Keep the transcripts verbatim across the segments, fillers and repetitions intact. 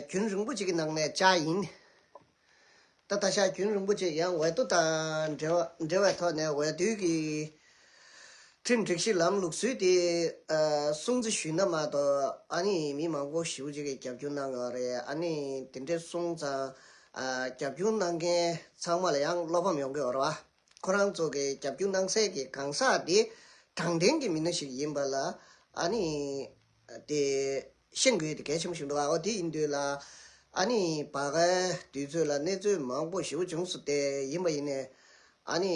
རྒྱུན་རིང་པོ་ཅིག་གི་ནང་ནས་བཅར་ཡིན། ད་ད་ཆ་རྒྱུན་རིང་པོ་ཅིག་ཡང་འོས་བསྡུ་དང་འབྲེལ་བ་འབྲེལ་བའི་ཐོག་ནས་འོས་བསྡུའི་གི་ཁྲིམས་སྒྲིག་གཞི་ལམ་ལུགས་སྲོལ་དེ་ཨ་སྲུང་བརྩི་ཞུས་ན་མ་གཏོགས། ཨ་ནི་མི་མང་པོ་ཞེ་པོ་ཅིག་གིས་རྒྱབ་སྐྱོར་གནང་ཡོད་རེད། ཨ་ནི་དེ་འདྲའི་སོང་ཙང་ཨ་རྒྱབ་སྐྱོར་གནང་མཁན་ཚང་མ་ལ་ཡང་བློ་ཕམ་ཡོང་གི་ཡོད་རེད་བ། ཁོ་རང་ཚོ་གི་རྒྱབ་སྐྱོར་གནང་སའི་གི་གང་ཟག་དེ་དྲང་བདེན་གྱི་མི་སྣ་ཞིག་ཡིན་པ་ལ་ཨ་ནི་དེ་ཤེས་དགོས་དེ་གལ་ཆེན་པོ་ཞིག་འདུག་ཨ། འོ་དེ་ཡིན་དུས་ལ་ཨ་ནི་བར་གའི་དུས་ཚོད་ལ་གནས་ཚུལ་མང་པོ་ཞེ་པོ་བྱུང་སོང་སྟེ། ཡིན་པ་ཡིན་ནའི་ཨ་ནི་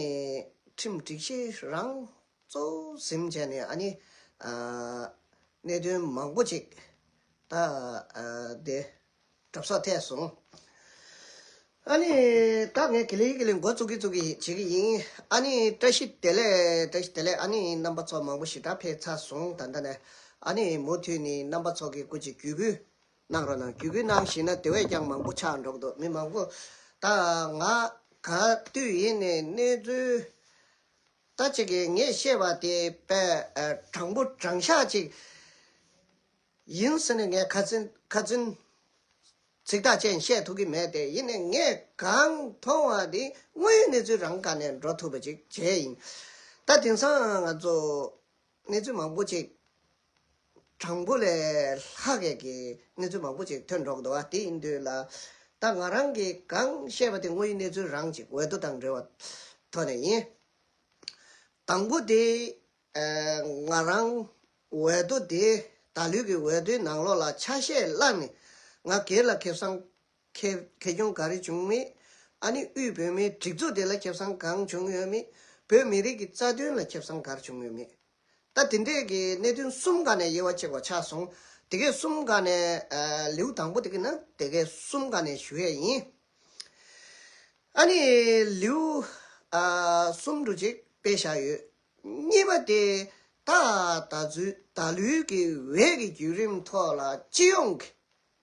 ཁྲིམས་སྒྲིག་གཞི་རང་གཙོ་བོ་ཟིན་བྱས་ནས་ཨ་ནི་ཨ་གནད་དོན་མང་པོ་ཅིག་ད་ཨ་དེ་གྲབས་གསོག་ཐེབས་སོང་། ཨ་ནི་ད་ངས་གི་ལེ་གི་ལེ་འགོ་བཙུགས་ཀྱི་བཙུགས་ཀྱི་བྱེད་ཀྱི་ཡིན། ཨ་ནི་བཀྲ་ཤིས་བདེ་ལེགས། བཀྲ་ཤིས་བདེ་ལེགས། ཨ་ནི་རྣམ་པ་ཚོ་མང་པོ་ཞེ་དྲག་ཕེབས་ཚར་སོང་། ད་ལྟ་ནས་ཨ་ནི་མུ་མཐུད་ནས་རྣམ་པ་ཚོ་གི་སྐུ་མཁྱེན་བརྒྱུད་སྐུལ་གནང་རོགས་གནང་། བརྒྱུད་སྐུལ་གནང་ཞིག་ན་དེ་བས་ཀྱང་མང་པོ་ཆགས་འགྲོ་གི་འདུག་མི་མང་པོ་ད་ང་ག་དུས་ཡིན་ནས་གནས་ཚུལ་ད་ཅིག་གིས་ངས་བཤད་པ་དེ་དཔེ་ཨ་དྲང་པོ་དྲང་བཞག་ཅིག་ཡིན་ཟེར་ནས་ངས་ཁ་ཚིན་ཁ་ཚིན་ཚིག་ཐག་བཅད་བཤད་ཐུབ་ཀྱི་མེད་དེ། ཡིན་ནས་ངས་གང་མཐོང་བ་དེ་དངོས་ཡོད་གནས་ཚུལ་རང་སྒང་ནས་འགྲོ་ཐུབ་པ་ཅིག་བྱས་ཡིན། ད་དེང་སང་ང་ཚོ་གནས་ཚུལ་མང་པོ་ཅིག་དྲང་པོ་ལས་ལྷག་གི་གི་གནས་ཚུལ་མང་པོ་ཅིག་ཐོན་འགྲོ་གི་འདུག་བ། དེ་ཡིན་དུས་ལ་ད་ང་རང་གིས་གང་བཤད་པ་དེ་དངོས་ཡོད་གནས་ཚུལ་རང་ཅིག་འོས་བསྡུ་དང་འབྲེལ་བ་ཐོག་ནས་ཡིན། དང་པོ་དེ་ཨ་ང་རང་འོས་བསྡུ་དེ་ད་ལོའི་གི་འོས་བསྡུའི་ནང་ལོགས་ལ་ཆ་ཤས་བླངས་ནས་ང་སྒེར་ལ་ཁེ་བཟང་ཁེ་ཁེ་གྱོང་ག་རེ་བྱུང་མེད། ཨ་ནི་དབུས་བོད་མིའི་སྒྲིག་འཛུགས་དེ་ལ་ཁེ་བཟང་གང་བྱུང་ཡོད་མེད། བོད་མི་རིགས་ཀྱི་རྩ་དོན་ལ་ཁེ་བཟང་ག་རེ་བྱུང་ཡོད་མེད། ད་དེ་འདྲས་ཀྱི་གནད་དོན་གསུམ་སྒང་ནས་དབྱེ་བ་ཕྱེ་བ་ཆགས་སོང་། དེ་གའི་གསུམ་སྒང་ནས་ཨ་ལེའུ་དང་པོ་དེ་གི་ནང་དེ་གའི་གསུམ་སྒང་ནས་ཞུ་ཡས་ཡིན། ཨ་ནི་ལེའུ་ཨ་གསུམ་འདྲ་ཅིག་དཔེ་བཞག་ཡོད། གཉིས་པ་དེ་ད་ད་ཚོད་ད་ལོའི་གི་འོས་ཀྱི་བརྒྱུད་རིམ་ཐོག་ལ་སྤྱི་ཡོངས་ཀྱི་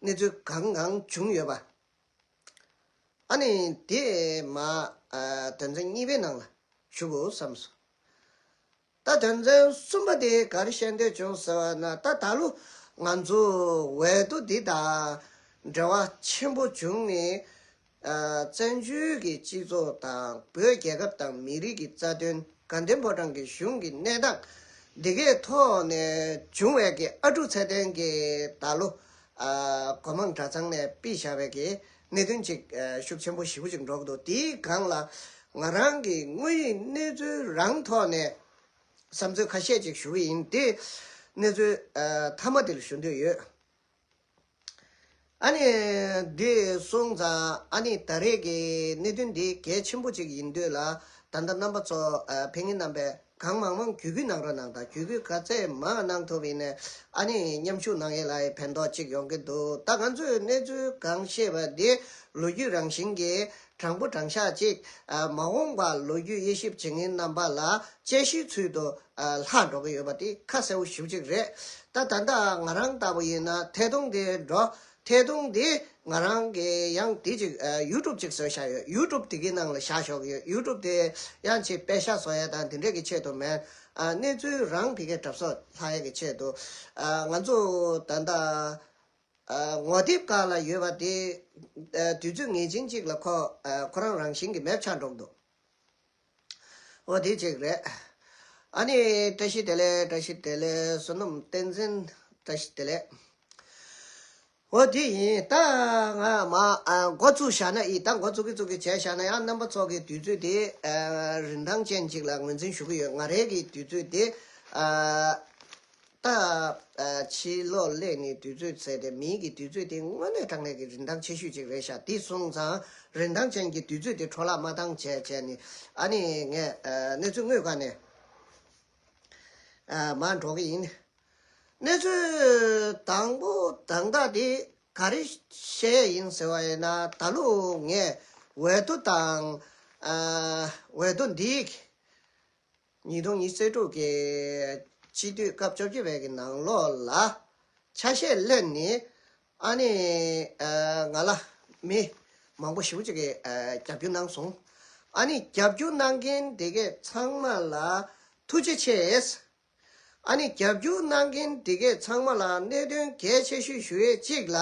གནས་ཚུལ་གང་གང་བྱུང་ཡོད་པ། ཨ་ནི་དེ་མ་ཨ་དོན་ཚན་གཉིས་པའི་ནང་ལ་ཞུ་དགོས་བསམ་སོང་། ད་དོན་ཚན་གསུམ་པ་དེ་ག་རེ་བཤད་འདོད་བྱུང་ཟེར་བ་ན། ད་ད་ལོ་ང་ཚོ་འོས་བསྡུ་འདི་དང་འབྲེལ་བ་ཆེན་པོ་བྱུང་ནས། ཨ་བཙན་བྱོལ་གྱི་སྤྱི་ཚོགས་དང་བོད་རྒྱལ་ཁབ་དང་མི་རིགས་ཀྱི་རྩ་དོན། དགའ་ལྡན་ཕོ་བྲང་གི་གཞུང་གི་གནས་སྟངས་འདི་གའི་ཐོག་ནས་བྱུང་བའི་གི་ཨ་ཀྲུག་ཚེ་བརྟན་གྱིས་ད་ལོ་ཨ་སྒོ་མང་གྲྭ་ཚང་ནས་ཕུལ་བཞག་པའི་གི་གནད་དོན་ཅིག་ཨ་ཤུགས་ཆེན་པོ་ཞེ་པོ་ཅིག་འགྲོ་གི་འདུག་དེའི་སྒང་ལ་ང་རང་གི་དངོས་ཡོད་གནས་ཚུལ་རང་ཐོག་ནས་བསམ་ཚུལ་ཁ་ཤས་ཅིག་ཞུ་གི་ཡིན། དེ་གནས་ཚུལ་ཨ་མཐའ་མ་དེ་ལ་ཞུ་འདོད་ཡོད། ཨ་ནི་འདི་སོང་ཙང་ཨ་ནི་ད་རེས་ཀྱི་གནད་དོན་འདི་གལ་ཆེན་པོ་ཅིག་ཡིན་དུས་ལ། ད་ལྟ་རྣམ་པ་ཚོ་ཨ་ཕེབས་མཁན་རྣམ་པས་གང་མང་མང་བརྒྱུད་སྐུལ་གནང་རོགས་གནང་དང་། བརྒྱུད་སྐུལ་ག་ཚད་མང་གནང་ཐུབ་ཡིན་ནའི་ཨ་ནི་མཉམ་ཞུགས་གནང་ཡས་ལ་ཕན་ཐོགས་ཅིག་ཡོང་གི་འདུག་ད་ང་ཚོས་གནས་ཚུལ་གང་ཤེས་པ་འདི་ལོ་རྒྱུས་རང་བཞིན་གྱི་དྲང་པོ་དྲང་བཞག་ཅིག་ཨ་མ་འོངས་པ་ལོ་རྒྱུས་དབྱེ་ཞིབ་བྱེད་མཁན་རྣམ་པ་ལ་དཔྱད་གཞིའི་ཚུལ་དུ་ཨ་ལྷག་འགྲོ་གི་ཡོད་པ་དེ་ཁ་གསལ་པོ་ཞེ་པོ་ཅིག་རེད། ད་ད་ལྟ་ང་རང་ལྟ་བུ་ཡིན་ན་ཐད་གཏོང་དེ་འགྲོ། ཐད་གཏོང་དེ་ང་རང་གི་ཡང་དེ་ཅིག་ཨ་ཡུ་ཊུབ་ཅིག་བཟོས་བཞག་ཡོད། ཡུ་ཊུབ་དེ་གའི་ནང་ལ་བཞག་ཞོག་གི་ཡོད། ཡུ་ཊུབ་དེ་ཡང་ཅིག་པད་ཤག་བཟོ་ཡ་དང་དེ་འདྲས་ཀྱི་ཆེད་དུ་མིན། ཨ་གནས་ཚུལ་རང་དེ་གའི་གྲབས་གསོག་ལྷག་ཡ་གི་ཆེད་དུ་ཨ་ང་ཚོ་ད་ལྟ་ཨ་ངོ་དེབ་སྒང་ལ་ཡོད་པ་དེ་ཨ་དུས་ཚོད་ངེས་ཅན་ཅིག་ལ་ཁོ་ཨ་ཁོ་རང་རང་བཞིན་གྱིས་མེད་པ་ཆགས་འགྲོ་གི་འདུག་འོ་དེ་གཅིག་རེད། ཨ་ནི་བཀྲ་ཤིས་བདེ་ལེགས། བཀྲ་ཤིས་བདེ་ལེགས། བསོད་ནམས་བསྟན་འཛིན། བཀྲ་ཤིས་བདེ་ལེགས། འོ་དེ་ཡིན། ད་ང་མ་ཨ་འགོ་བཙུགས་བཞག་ན་ཡིན། ད་འགོ་བཙུགས་ཀྱི་བཙུགས་ཀྱི་བྱས་བཞག་ན་ཡང་རྣམ་པ་ཚོ་གི་དུས་ཚོད་དེ་ཨ་རིན་ཐང་ཅན་ཅིག་ལ་ངོས་འཛིན་ཞུ་གི་ཡོད། ང་རའི་གི་དུས་ཚོད་དེ་ཨ། ད་ཨ་ཕྱི་ལོགས་སླེབས་ནས་དུས་ཚོད་ཟེར་ཏེ་མིའི་གི་དུས་ཚོད་དེ་དངོས་གནས་དྲང་གནས་ཀྱི་རིན་ཐང་ཆེ་ཤོས་ཅིག་རེད་ཤག་དེ་སོང་ཙང་རིན་ཐང་ཅན་གྱི་དུས་ཚོད་དེ་འཕྲོ་བརླག་མ་བཏང་བྱས་བྱས་ནས་ཨ་ནི་ངས་ཨ་གནས་ཚུལ་དངོས་སྒང་ནས་ཨ་མར་འགྲོ་གི་ཡིན། གནས་ཚུལ་དང་པོ་དང་ད་དེ་ག་རེ་བཤད་ཡིན་ཟེར་བ་ཡིན་ན། ད་ལོ་ངས་འོས་བསྡུ་དང་ཨ་འོས་བསྡུ་འདི་ཉིས་སྟོང་ཉི་ཤུ་རྩ་དྲུག་གི་སྤྱི་འཐུས་སྐབས་བཅོ་བརྒྱད་པའི་གི་ནང་ལོགས་ལ་ཆ་ཤས་ལེན་ནས་ཨ་ནི་ཨ་ང་ལ་མི་མང་པོ་ཞེ་པོ་ཅིག་གིས་ཨ་རྒྱབ་སྐྱོར་གནང་སོང་། ཨ་ནི་རྒྱབ་སྐྱོར་གནང་མཁན་དེ་གས་ཚང་མ་ལ་ཐུགས་རྗེ་ཆེ། ཨ་ནི་རྒྱབ་སྐྱོར་གནང་མཁན་དེ་གས་ཚང་མ་ལ་གནད་དོན་གལ་ཆེ་ཤོས་ཞུ་ཡས་གཅིག་ལ།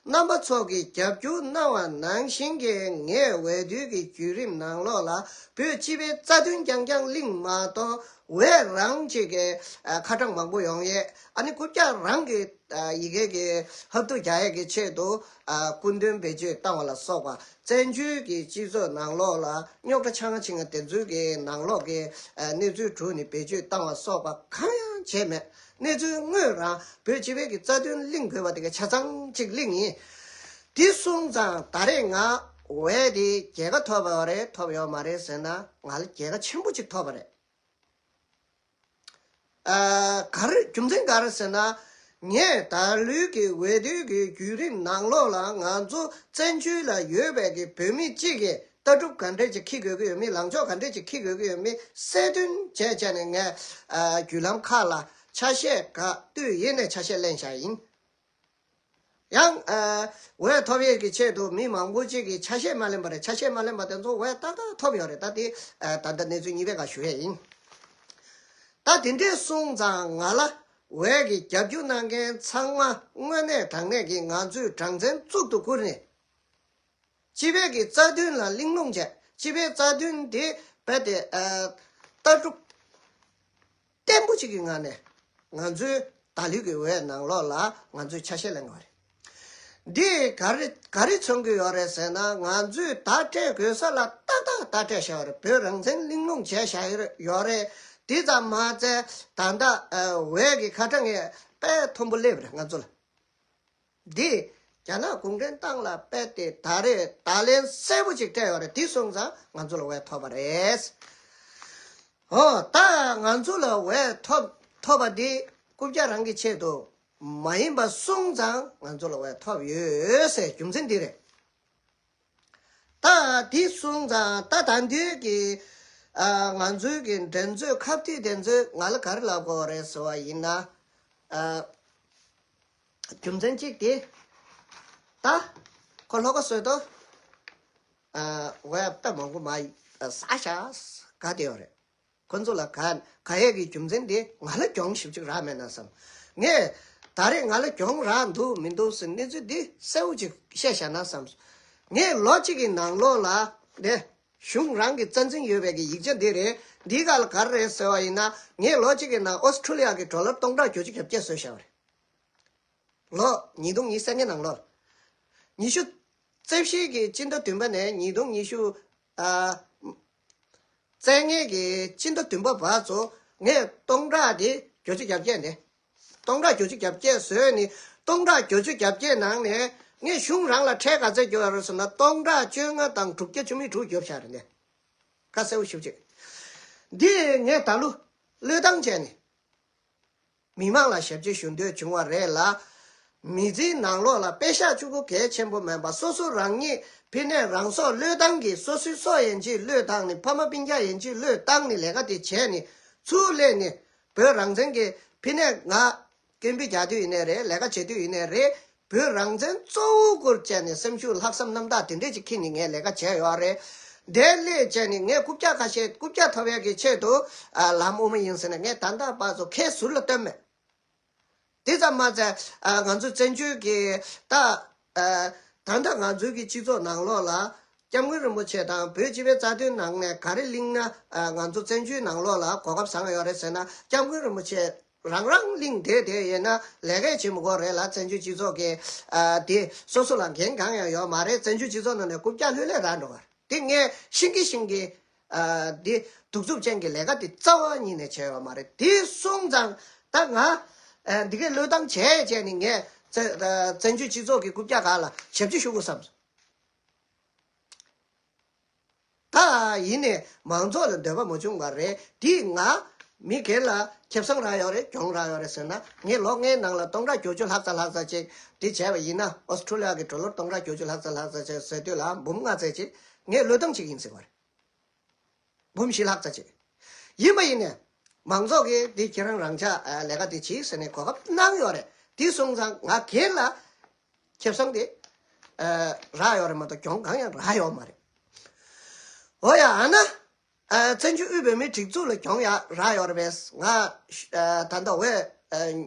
རྣམ་པ་ཚོ་གིས་རྒྱབ་སྐྱོར་གནང་བ་ནང་བཞིན་གྱི་ངས་འོས་བསྡུ་གི་བརྒྱུད་རིམ་ནང་ལོགས་ལ་བོད་སྤྱི་པའི་རྩ་དོན་རྐྱང་རྐྱང་གླེང་མ་གཏོགས། འོས་རང་གཅིག་གི་ཨ་ཁ་གྲངས་མང་པོ་ཡོང་ཡས། ཨ་ནི་རྐུབ་བཀྱག་རང་གི་ཨ་ཡི་གེ་གི་ཧབ་ཐུག་རྒྱག་ཡས་ཀྱི་ཆེད་དུ་ཨ་སྐུ་མདུན་བེད་སྤྱོད་བཏང་བ་ལ་སོགས་པ། བཙན་བྱོལ་གྱི་སྤྱི་ཚོགས་ནང་ལོགས་ལ་རྙོག་དྲ་ཆང་ཆིང་དེ་ཚོའི་གི་ནང་ལོགས་ཀྱི་ཨ་གནས་ཚུལ་དྲུག་ནི་བེད་སྤྱོད་བཏང་བ་སོགས་པ་གང་ཡང་བྱས་མེད། གནས་ཚུལ་དངོས་རང་བོད་སྤྱི་པའི་གི་རྩ་དོན་གླེང་དགོས་པ་དེ་ག་ཆ་ཚང་གཅིག་གླེང་ཡིན། དེ་སོང་ཙང་ད་རེས་ང་འོས་དེ་རྒྱལ་ཁ་ཐོབ་པ་རེད་ཐོབ་ཡོད་མ་རེད་ཟེར་ན། ང་ལ་རྒྱལ་ཁ་ཆེན་པོ་གཅིག་ཐོབ་པ་རེད། ཨ་ག་རེ་རྒྱུ་མཚན་ག་རེ་ཟེར་ན། ངས་ད་ལོའི་གི་འོས་བསྡུའི་གི་བརྒྱུད་རིམ་ནང་ལོགས་ལ་ང་ཚོ་བཙན་བྱོལ་ལ་ཡོད་པའི་གི་བོད་མི་གཅིག་གིས་ལྟ་གྲུབ་ག་འདྲས་ཅིག་འཁྱེར་དགོས་ཀྱི་ཡོད་མེད། ལངས་ཕྱོགས་ག་འདྲས་ཅིག་འཁྱེར་དགོས་ཀྱི་ཡོད་མེད་གསལ་སྟོན་བྱས་བྱས་ནས། ངས་ཨ་བརྒྱུད་ལམ་ཁག་ལ་ཆ་ཤས་ག་དུས་ཡིན་ནས་ཆ་ཤས་ལེན་བཞག་ཡིན། ཡང་ཨ་འོས་ཐོབ་ཡས་ཀྱི་ཆེད་དུ་མི་མང་པོ་ཅིག་གིས་ཆ་ཤས་མ་ལེན་པ་རེད། ཆ་ཤས་མ་ལེན་པ་དེ་ཚོ་འོས་ཏག་ཏག་ཐོབ་ཡོད་རེད། ད་དེ་ཨ་ད་ལྟ་གནས་ཚུལ་གཉིས་པའི་སྒང་ཞུ་ཡས་ཡིན། ད་དེ་འདྲས་སོང་ཙང་ང་ལ་འོས་ཀྱི་རྒྱབ་སྐྱོར་གནང་མཁན་ཚང་མ་དངོས་གནས་དྲང་གནས་ཀྱི་ང་ཚོའི་གྲངས་འཛིན་གཙུག་ཏུ་བཀུར་ནས། སྤྱི་པའི་གི་རྩ་དོན་ལ་གླེང་སློང་བྱས། སྤྱི་པའི་རྩ་དོན་དེ་རྦད་དེ་ཨ་ལྟ་གྲུབ་བརྟན་པོ་ཅིག་གི་ངང་ནས་ང་ཚོའི་ད་ལོའི་གི་འོས་ནང་ལོགས་ལ་ང་ཚོས་ཆ་ཤས་ལེན་དགོས་རེད། འདི་ག་རེ་ག་རེ་མཚོན་གྱི་ཡོད་རེད་ཟེར་ན། ང་ཚོས་བརྡ་སྤྲད་དགོས་ས་ལ་ཏག་ཏག་བརྡ་སྤྲད་བཞག་ཡོད་རེད། བོད་རང་བཙན་གླེང་སློང་བྱས་བཞག་ཡོད་རེད། དེ་ཙམ་མ་ཟད་ད་ལྟ་ཨ་འོས་ཀྱི་ཁ་གྲངས་ཡང་དཔེ་མཐོན་པོ་སླེབས་རེད་ང་ཚོ་ལ། འདི་རྒྱ་ནག་གུང་ཁྲན་ཏང་ལ་དཔེ་དེ་ད་རེས་བརྡ་ལན་གསལ་པོ་ཅིག་སྤྲད་ཡོད་རེད། དེ་སོང་ཙང་ང་ཚོ་ལ་འོས་ཐོབ་པ་རེད། ཨོ་ད་ང་ཚོ་ལ་འོས་ཐོབ་ཐོབ་པ་འདི་རྐུབ་བཀྱག་རང་གི་ཆེད་དུ་མ་ཡིན་པ་སོང་ཙང་ང་ཚོ་ལ་འོས་ཐོབ་ཡོད་ཟེར་རྒྱུ་མཚན་འདི་རེད། ད་དེ་སོང་ཙང་ད་ད་འདོད་ཀྱི་ཨ་ང་ཚོའི་གི་འགྲན་རྩོད་ཁ་གཏད་དེ་ཚོས་ང་ལ་ག་རེ་ལབ་དགོས་རེད་ཟེར་བ་ཡིན་ན། ཨ་རྒྱུ་མཚན་གཅིག་དེ། ད་ཁོ་ལྷོ་ཁ་བཟོས་ཏོ། ཨ་འོས་དཔེ་མང་པོ་མ་ཟ་ཤག་ག་དེ་ཡོད་རེད། ཁོ་ཚོ་ལ་ག་ག་ཡས་ཀྱི་རྒྱུ་མཚན་དེ་ང་ལ་གྱོང་ཞེ་པོ་ཅིག་རག་མེད་ན་བསམ། ངས་ད་རེས་ང་ལ་གྱོང་རག་འདུག་མི་འདུག་ཟེར་གནས་ཚུལ་འདི་གསལ་པོ་ཅིག་བཤད་བཞག་ན་བསམ། ངས་ལོ་གཅིག་གི་ནང་ལོགས་ལ་དེ་གཞུང་རང་གི་རྩ་འཛིན་ཡོད་པའི་གི་ཡིག་ཆ་འདི་རེད། འདི་ག་ལ་ག་རེ་རེད་ཟེར་བ་ཡིན་ན། ངས་ལོ་གཅིག་གི་ནང་ཨོ་སི་ཁྲུ་ལི་ཡ་གི་ཌོ་ལར་སྟོང་ཕྲག་བརྒྱད་ཅུ་གྱ་བརྒྱད་བཟོས་བཞག་པ་རེད། ལོ་ཉིས་སྟོང་ཉི་ཤུ་རྩ་ལྔའི་ནང་ལོགས་ལ། ཉི་ཤུ་རྩ་བཞི་གི་སྤྱི་ཟླ་བདུན་པ་ནས་ཉིས་སྟོང་ཉི་ཤུ་ཨ་རྩ་ལྔའི་གི་སྤྱི་ཟླ་བདུན་པ་བར་དུ་ངས་སྟོང་ཕྲག་དེ་བརྒྱད་ཅུ་གྱ་བརྒྱད་ནས། སྟོང་ཕྲག་བརྒྱད་ཅུ་གྱ་བརྒྱད་བཟོས་ནས། སྟོང་ཕྲག་བརྒྱད་ཅུ་གྱ་བརྒྱད་ནང་ནས་ངས་གཞུང་རང་ལ་ཁྲལ་ག་ཚད་བརྒྱབ་ཡོད་རེད་ཟེར་ན། སྟོང་ཕྲག་བཅོ་ལྔ་དང་དྲུག་བརྒྱ་བཅུ་མེད་དྲུག་བརྒྱབ་བཞག་རེད་འདི། ཁ་གསལ་པོ་ཞུ་ཅིག། འདི་ངས་ད་ལོ་བློས་བཏང་བྱས་ནས། མི་མང་ལ་ཞབས་ཕྱི་ཞུ་འདོད་བྱུང་བ་རེད་ལ། མི་ཚེའི་ནང་ལོགས་ལ་པེ་ཤག་གཅིག་པོ་གལ་ཆེན་པོ་མིན་པ། སོ་སོ་རང་ཉིད་ཕི་ནས་རང་སྲོག་བློས་བཏང་གིས། སོ་སོའི་སྲོག་ཡན་ཆད་བློས་བཏང་ནས། ཕ་མ་སྤུན་ཀྱག་ཡན་ཆད་བློས་བཏང་ནས་ལས་ཀ་དེ་བྱས་ནས། ཚུར་སླེབས་ནས་བོད་རང་བཙན་གྱི་ཕི་ནས་ང་སྐད་འབོད་རྒྱག་དུས་ཡིན་ནའི་རེད། ལས་ཀ་བྱེད་དུས་ཡིན་ནའི་རེད། བོད་རང་བཙན་གཙོ་བོ་སྐོར་བྱས་ནས་སེམས་ཤུགས་ལྷག་བསམ་རྣམ་དག་དེ་འདྲས་ཅིག་འཁྱེར་ནས་ངས་ལས་ཀ་བྱས་ཡོད་རེད། དེ་སླེབས་བྱས་ནས་ངས་རྐུབ་བཀྱག་ཁ་ཤས་རྐུབ་བཀྱག་ཐོབ་ཡག་གི་ཆེད་དུ་ཨ་ལམ་དབུ་མ་ཡིན་ཟེར་ནས། ངས་ད་ལྟ་བར་དུ་ཁའི་ཟུར་ལ་བཏོན་མེད། དེ་ཙམ་མ་ཟད་ཨ་ང་ཚོ་བཙན་བྱོལ་གྱི་ད་ཨ་ད་ལྟ་ང་ཚོའི་གི་སྤྱི་ཚོགས་ནང་ལོགས་ལ་སྐྱབས་མགོན་རིན་པོ་ཆེ་དང་བོད་སྤྱི་པའི་རྩ་དོན་ནང་ནས་ག་རེ་གླེང་ན་ཨ་ང་ཚོ་བཙན་བྱོལ་ནང་ལོགས་ལ་གོ་སྐབས་བཟང་ཡོད་རེད་ཟེར་ན། སྐྱབས་མགོན་རིན་པོ་ཆེ་རང་རང་གླེང་བསྡད་བསྡད་ཡོད་ན་ལས་ཀ་བྱེད་མི་དགོས་རེད་ལ། བཙན་བྱོལ་སྤྱི་ཚོགས་ཀྱི་ཨ་དེ་སོ་སོ་ལ་འགན་གང་ཡང་ཡོད་མ་རེད། བཙན་བྱོལ་སྤྱི་ཚོགས་ནང་ནས་རྐུབ་བཀྱག་ལྷོད་ལྷོད་རག་འགྲོ་བ་རེད། དེ་ངས་ཤེས་ཀྱི་ཤེས་ཀྱི་ཨ་དེ་གདུག་རྩུབ་ཅན་གྱི་ལས་ཀ་དེ་རྩ་བ་ཉིད་ནས་བྱས་ཡོད་མ་རེད། དེ་སོང་ཙང་ད་ང་ཨ་འདི་གའི་བློས་བཏང་བྱས་བྱས་ནས་ངས་བཙན་ཨ་བཙན་བྱོལ་སྤྱི་ཚོགས་ཀྱི་རྐུབ་བཀྱག་སྒང་ལ་ཞབས་ཕྱི་ཞུ་དགོས་བསམ་སོང་། ད་ཡིན་ནའི་མང་ཚོགས་ལ་འདོད་པ་མ་བྱུང་བ་རེད། དེ་ང་མི་སྒེར་ལ་ཁེ་བཟང་རག་ཡོད་རེད། གྱོང་རག་ཡོད་རེད་ཟེར་ན། ངས་ལོ་ལྔའི་ནང་ལ་སྟོང་ཕྲག་བརྒྱད་ཅུ་ལྷག་ཙམ་ལྷག་ཙམ་ཅིག་དེ་བྱས་པ་ཡིན་ན། ཨོ་སི་ཁྲུ་ལི་ཡ་གི་ཌོ་ལར་སྟོང་ཕྲག་བརྒྱད་ཅུ་ལྷག་ཙམ་ལྷག་ཙམ་ཅིག་ཟེར་དུས་ལ་འབུམ་ལྔ་ཙམ་ཅིག་ངས་བློས་བཏང་བྱེད་ཀྱི་ཡིན་ཟེར་བ་རེད། འབུམ་བཞི་ལྷག་ཙམ་ཅིག་ཡིན་པ་ཡིན་ནའི། མང་ཚོགས་ཀྱིས་འདི་ཁྱེད་རང་རང་ཅག་ཨ་ལས་ཀ་དེ་བྱེད་ཟེར་ནས་གོ་སྐབས་གནང་ཡོད་རེད། དེ་སོང་ཙང་ང་སྒེར་ལ་ཁེ་བཟང་དེ་ཨ་རག་ཡོད་རེད་མ་གཏོགས་གྱོང་གང་ཡང་རག་ཡོད་མ་རེད། འོ་ཡ། ཨ་ན་ཨ་བཙན་བྱོལ་དབུས་བོད་མིའི་སྒྲིག་འཛུགས་ལ་གྱོང་ཡང་རག་ཡོད་རེད་པས། ང་ཨ་ད་ལྟ་འོས་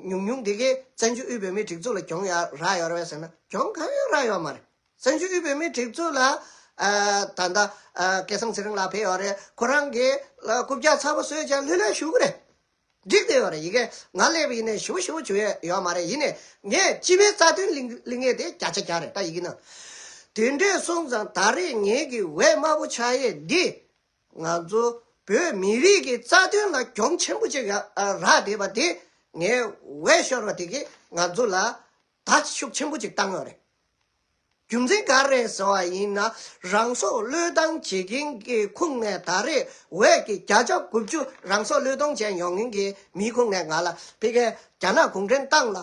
ཉུང་ཉུང་དེ་གས་བཙན་བྱོལ་དབུས་བོད་མིའི་སྒྲིག་འཛུགས་ལ་གྱོང་ཡ་རག་ཡོད་རེད་ཟེར་ན་གྱོང་གང་ཡང་རག་ཡོད་མ་རེད། བཙན་བྱོལ་དབུས་བོད་མིའི་སྒྲིག་འཛུགས་ལ་ཨ་ད་ལྟ་ཨ་སྐལ་བཟང་ཚེ་རིང་ལགས་ཕེབས་ཡོད་རེད། ཁོ་རང་གིས་ཨ་རྐུབ་བཀྱག་ཚ་པོ་བཟོས་ཀྱང་ལྷོད་ལྷོད་བཞུགས་ཀྱི་རེད། འགྲིག་བསྡད་ཡོད་རེད། ཡི་གེ་ང་སླེབས་པ་ཡིན་ནའི་ཞུ་ཞུ་བྱུང་ཡོད་ཡོད་མ་རེད། ཡིན་ནའི་ངས་སྤྱི་པའི་རྩ་དོན་གླེང་གླེང་ངེས་དེ་བརྒྱ་ཆ་བརྒྱ་རེད། ད་ཡི་གེ་ནང་དེ་འདྲས་སོང་ཙང་ད་རེས་ངེད་ཀྱི་འོས་དམའ་པོ་ཆགས་ཡས་འདི་ང་ཚོ་བོད་མི་རིགས་ཀྱི་རྩ་དོན་ལ་གྱོང་ཆེན་པོ་ཅིག་ཡ་རག་བསྡད་པ་དེ་ངའི་འོས་ཤོར་བ་དེ་གིས་ང་ཚོ་ལ་ད་ཤུགས་ཆེན་པོ་ཅིག་བཏང་ཡོད་རེད། རྒྱུ་མཚན་ག་རེ་རེད་ཟེར་བ་ཡིན་ན་རང་སྲོག་བློས་བཏང་བྱེད་མཁན་གྱི་ཁོངས་ནས་ད་རེས་འོས་ཀྱི་བརྒྱ་ཆ་དགུ་བཅུ་རང་སྲོག་བློས་གཏོང་བྱས་ཡོང་མཁན་གྱི་མིའི་ཁོངས་ནས་ང་ལ་ཕ་གིའི་རྒྱ་ནག་གུང་ཁྲན་ཏང་ལ་